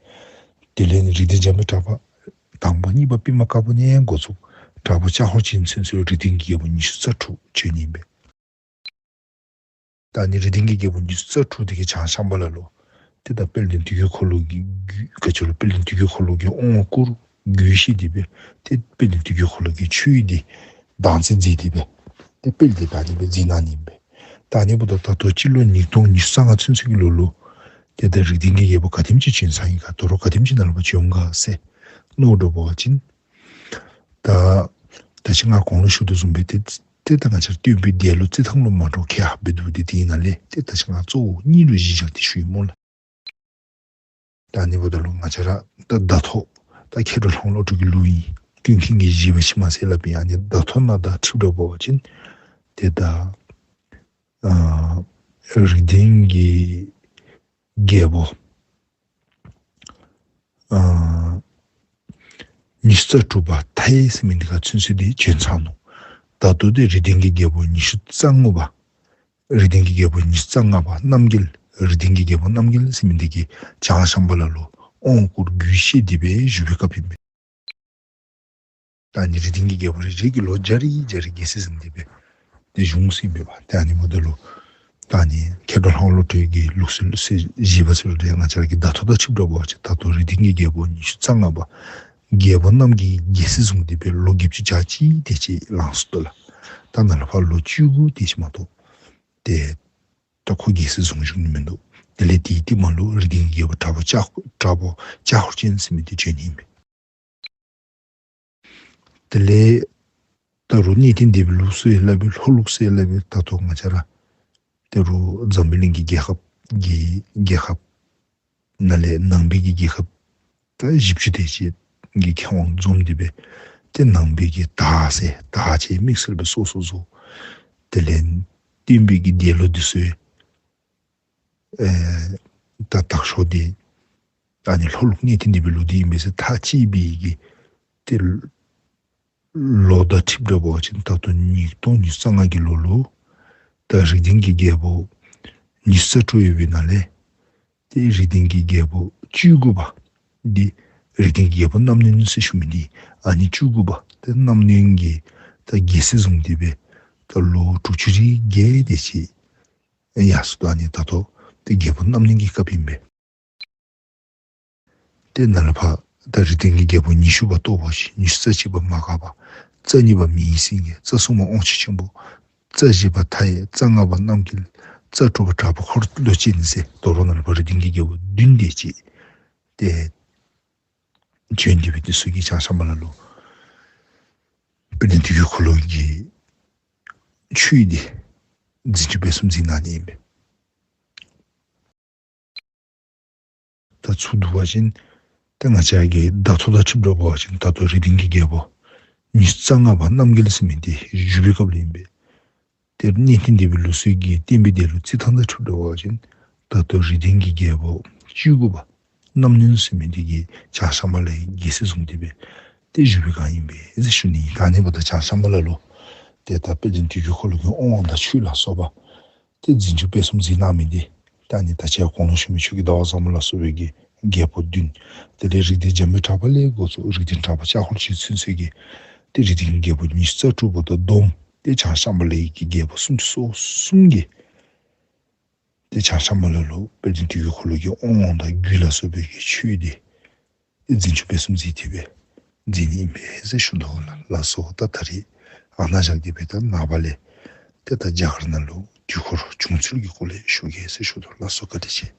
དེ་ལས་ནི་རིགས་ལྡན་འཇམ་དཔལ་གྲགས་པ་དང་པ་གཉིས་པ་པདྨ་དཀར་པོ་ནས་འགོ་བཙུགས་དྲག་པོ་ལྕགས་འཁོར་ཅན་ཚུན་ཚོད་རིགས་ལྡན་གྱི་རྒྱལ་པོ་ཉི་ཤུ་རྩ་དྲུག་བྱོན་ནི་ཨིན་པས། ད་ཨ་ནི་རིགས་ལྡན་གྱི་རྒྱལ་པོ་ཉི་ཤུ་རྩ་དྲུག་འདི་གིས་བྱང་ཤམ་བྷ་ལ་ལུ་ཏེ་ད་དཔལ་ལྡན་དུས་ཀྱི་འཁོར་ལོ་གི་རྒྱུད་ག་ཅི་ལོ་དཔལ་ལྡན་དུས་ཀྱི་འཁོར་ལོ་གི་དབང་བསྐུར་རྒྱུད་བཤད་དེ་སྦེ་ཏེ་དཔལ་ལྡན་དུས་ཀྱི་འཁོར་ལོ་གི་ཆོས་འདི་བདག་འཛིན་མཛད་དེ་སྦེ་ཏེ་དཔལ་འདི་ད་ཨ་ནི་སྦེ་མཛད་གནང་ནི་ཨིན་པས། ད་ཨ་ནི་འབདཝ་ད་ད་ལྟོ་སྤྱི་ལོ་ཉིས་སྟོང་ཉི་ཤུ་རྩ་ལྔ་ཚུན་ཚོད་ཀྱི་ལོ་ལུ་ཏེ་ད་རིགས་ལྡན་གྱི་རྒྱལ་པོ་ག་དེམ་ཅིག་བྱོན་ཚར་ཡི་ག་དོ་རུང་ག་དེམ་ཅིག་ནཱ་ལས་ཕར་བྱོན་ག་ཟེར་མནོ་འགྱོ་བ་ཅིན་ད་ད་ཅི་ང་གོང་ལུ་ཞུ་དོ་བཟུམ་སྦེ་ཏེ་ཏེ་ད་ང་བཅས་ར་སྟོན་པའི་འདས་ལོ་རྩི་ཐངས་ལུ་མ་འདྲཝ་ཁེ་ཧ་སྦེ་འདུག། ཏེ་དེ་ནང་ལས་ཏེ་ད་ཅི་ང་གཙོ་བོ་གཉིས་ལུ་གཞི་བཞག་སྟེ་ཞུ་ཡི་སྨོ་ལགས། ད་ཨ་ནི་འབདཝ་ད་ལུ་ང་བཅས་ར་ད་ཟླ་ཐོ་ད་མཁས་གྲུབ་ལྷ་དབང་བློ་གྲོས་ཀྱི་ལུགས་ཨིན། ཀུན་མཁྱེན་གྱི་བཞེད་པ་ཕྱི་མ་ཟེར་སླབ་ཨིན། ཨ་ནི་ཟླ་ཐོ་ནང་དང་འཁྲིལ་འགྱོ་བ་ཅིན་ཏེ་ད་ཨ་རིགས་ལྡན་གྱི་རྒྱལ་པོ་ཨ་ཉི་ཤུ་རྩ་དྲུག་པ་མཐའ་ཡས་ཟེར་མི་འདི་ག་ཚུན་ཚོད་འདི་བྱོན་ཚར་ནུག། ད་ལྟོ་འདི་རིགས་ལྡན་གྱི་རྒྱལ་པོ་ཉི་ཤུ་རྩ་ལྔ་པ། རིགས་ལྡན་གྱི་རྒྱལ་པོ་ཉི་ཤུ་རྩ་ལྔ་པ་རྣམ་རྒྱལ། རིགས་ལྡན་གྱི་རྒྱལ་པོ་རྣམ་རྒྱལ་ཟེར་མི་འདི་གིས་བྱང་ཤམ་བྷ་ལ་ལུ་དབང་བསྐུར་རྒྱུད་བཤད་དེ་སྦེ་བཞུགས་པའི་སྐབས་ཨིན་པས། ད་ཨ་ནི་རིགས་ལྡན་གྱི་རྒྱལ་པོ་རེ་རེ་གིས་ལོ་བརྒྱ་རེ་བརྒྱ་རེ་རྒྱལ་སྲིད་བཟུང་སྟེ་སྦེ་ཏེ་བཞུགས་ཟིན་པས་པ། ཏེ་ཨ་ནི་འབདཝ་ད་ལུ་ད་ཨ་ནི་མཁས་གྲུབ་ལྷ་དབང་བློ་གྲོས་ཀྱི་ལུགས་སྲོལ་ཟེར་བཞེད་པ་ཟེར་རུང་ང་བཅས་ར་གི་ཟླ་ཐོ་དང་འཁྲིལ་འགྱོ་བ་ཅིན་ད་ལྟོ་རིགས་ལྡན་གྱི་རྒྱལ་པོ་ཉི་ཤུ་རྩ་ལྔ་པ་རྒྱལ་པོ་རྣམ་རྒྱལ་རྒྱལ་སྲིད་བཟུང་སྟེ་སྦེ་ལོ་བརྒྱད་ཅུ་གྱ་གཅིག་དེ་ཅིག་ལང་སོ་ནུག་ལགས། ད་ནཱ་ལས་ཕར་ལོ་བཅུ་དགུ་དེ་ཅིག་མ་གཏོགས་ཏེ་ད་ཁོ་རྒྱལ་སྲིད་བཟུང་བཞུགས་ནི་མིན་འདུག། དེ་ལས་དེའི་རྟིང་མ་ལུ་རིགས་ལྡན་གྱི་རྒྱལ་པོ་དྲག་པོ་ལྕགས་དྲག་པོ་ལྕགས་འཁོར་ཅན་ཟེར་མི་འདི་བྱོན་ནི་ཨིན་པས། དེ་ལས་ད་རུང་གནས་བརྟན་སྡེ་པའི་ལུགས་སྲོལ་སླབ་པའི་ལྷོ་ལུགས་ཟེར་སླབ་པའི་ད་ལྟོ་ང་བཅས་ར་ད་རུང་འཛམ་བུ་གླིང་གི་རྒྱལ་ཁབ་ཀྱི་རྒྱལ་ཁབ་ནང་ལས་ནང་པའི་གི་རྒྱལ་ཁབ་ད་བཞི་བཅུ་དེ་ཅིག་གི་མཁས་དབང་འཛོམས་ཏེ་སྦེ་ཏེ་ནང་པའི་གི་དར་ཟེར་དར་ཅིག་དམིགས་བསལ་སྦེ་སོ་སོ་བཟོ། དེ་ལས་སྟོན་པའི་གི་འདས་ལོ་འདི་ཚུ་ཨེ་ད་དར་ཤོག་འདི་ད་ཨ་ནི་ལྷོ་ལུགས་གནས་བརྟན་སྡེ་པའི་ལུགས་འདི་ཨིན་པས་ཟེར་ཐག་བཅད་པའི་གི་ཏེ་ལོ་དང་འཁྲིལ་འགྱོ་བ་ཅིན་ད་ལྟོ་ཉིས་སྟོང་ཉི་ཤུ་རྩ་ལྔ་གི་ལོ་ལུ་ད་རིགས་ལྡན་གྱི་རྒྱལ་པོ་ཉི་ཤུ་རྩ་དྲུག་ཡོད་པའི་ནང་ལས་ཏེ་རིགས་ལྡན་གྱི་རྒྱལ་པོ་བཅུ་དགུ་པ་འདི་རིགས་ལྡན་གྱི་རྒྱལ་པོ་རྣམ་གནོན་ཟེར་ཞུ་མི་འདི་ཨ་ནི་བཅུ་དགུ་པ་ཏེ་རྣམ་གནོན་གྱིས་ད་རྒྱལ་སྲིད་བཟུང་སྟེ་སྦེ་ད་ལོ་དྲུག་ཅུ་རེ་བརྒྱད་དེ་ཅིག་ཡར་སོ་ནུག། ཨ་ནི་ད་ལྟོ་ཏེ་རྒྱལ་པོ་རྣམ་གནོན་གྱི་སྐབས་ཨིན་པས། ཏེ་ནཱ་ལས་ཕར་ད་རིགས་ལྡན་གྱི་རྒྱལ་པོ་ཉི་ཤུ་པ་སྟོབས་པོ་ཆེ། ཉི་ཤུ་རྩ་གཅིག་པ་མ་འགགས་པ། རྩ་གཉིས་པ་མིང་སྲིང་རྒྱལ། རྩ་གསུམ་པ་དབང་ཕྱུག་ཆེན་པོ། རྩ་བཞི་པ་མཐའ་ཡས། རྩ་ལྔ་པ་རྣམ་རྒྱལ། རྩ་དྲུག་པ་དྲག་པོ་འཁོར་ལོ་ཅན་ཟེར་དོ་རུང་ནཱ་ལས་ཕར་རིགས་ལྡན་གྱི་རྒྱལ་པོ་བདུན་དེ་ཅིག་ཏེ་བྱོན་ཏེ་སྦེ་དེ་ཚུ་གིས་བྱང་ཤམ་བྷ་ལ་ལུ་དཔལ་ལྡན་དུས་ཀྱི་འཁོར་ལོ་གི་ཆོས་འདི་འཛིན་སྐྱོང་སྤེལ་གསུམ་མཛད་གནང་ནི་ཨིན་པས། ད་ཚུར་བསྡུ་བ་ཅིན་ཏེ་ང་བཅས་ཀྱི་ཟླ་ཐོ་དང་འཁྲིལ་འགྱོ་བ་ཅིན་ད་ལྟོ་རིགས་ལྡན་གྱི་རྒྱལ་པོ་ཉི་ཤུ་རྩ་ལྔ་པ་རྣམ་རྒྱལ་ཟེར་མི་འདི་བཞུགས་པའི་སྐབས་ལུ་ཨིན་པས། ཏེ་གནས་བརྟན་སྡེ་པའི་ལུགས་སྲོལ་གྱི་བསྟན་པའི་འདས་ལོ་རྩི་ཐངས་དང་འཁྲིལ་འགྱོ་བ་ཅིན་ད་ལྟོ་རིགས་ལྡན་གྱི་རྒྱལ་པོ་བཅུ་དགུ་པ་རྣམ་གནོན་ཟེར་མི་འདི་གིས་བྱང་ཤམ་བྷ་ལའི་རྒྱལ་སྲིད་བཟུང་སྟེ་སྦེ་ཏེ་བཞུགས་པའི་སྐབས་ཨིན་པས་ཟེར་ཞུ་ནི། ད་ཨ་ནི་འབདཝ་ད་བྱང་ཤམ་བྷ་ལ་ལུ་ཏེ་ད་དཔལ་ལྡན་དུས་ཀྱི་འཁོར་ལོ་གི་དབང་དང་ཆོས་ལ་སོགས་པ་ཏེ་འཛིན་སྐྱོང་སྤེལ་གསུམ་མཛད་གནང་མི་འདི་ད་ཨ་ནི་ད་ཅི་ཡང་གོང་ལུ་ཞུ་མི་ཆོས་རྒྱལ་ཟླ་བ་བཟང་པོ་ལ་སོགས་པའི་གི་རྒྱལ་པོ་བདུན། དེ་ལས་རིགས་ལྡན་འཇམ་དཔལ་གྲགས་པ་ལས་འགོ་བཙུགས་རིགས་ལྡན་དྲག་པོ་ལྕགས་འཁོར་ཅན་ཚུན་ཚོད་ཀྱི་ཏེ་རིགས་ལྡན་རྒྱལ་པོ་ཉི་ཤུ་རྩ་དྲུག་པོ་དང་བསྡོམས་ཏེ་བྱང་ཤམ་བྷ་ལའི་གི་རྒྱལ་པོ་སུམ་ཅུ་སོ་གསུམ་གྱིས་ཏེ་བྱང་ཤམ་བྷ་ལ་ལུ་དཔལ་ལྡན་དུས་ཀྱི་འཁོར་ལོ་གི་དབང་དང་རྒྱུད་ལ་སོགས་པའི་གི་ཆོས་འདི་ཏེ་འཛིན་སྐྱོང་སྤེལ་གསུམ་མཛད་དེ་སྦེ་ མཛད་ནི་ཨིན་པས་ཟེར་ཞུ་དོ་ལགས། ལགས་སོ། ད་ད་རིས་ཨ་ནཱ་བཞག་སྟེ་སྦེ་ད་ནངས་པ་ལས་ཏེ་ད་རྒྱ་གར་ནང་ལུ་དུས་འཁོར་བྱུང་ཚུལ་གྱི་སྐོར་ལས་ཞུ་གེ་ཟེར་ཞུ་དོ་ལགས། ལགས་སོ། བཀའ་དྲིན་ཆེ།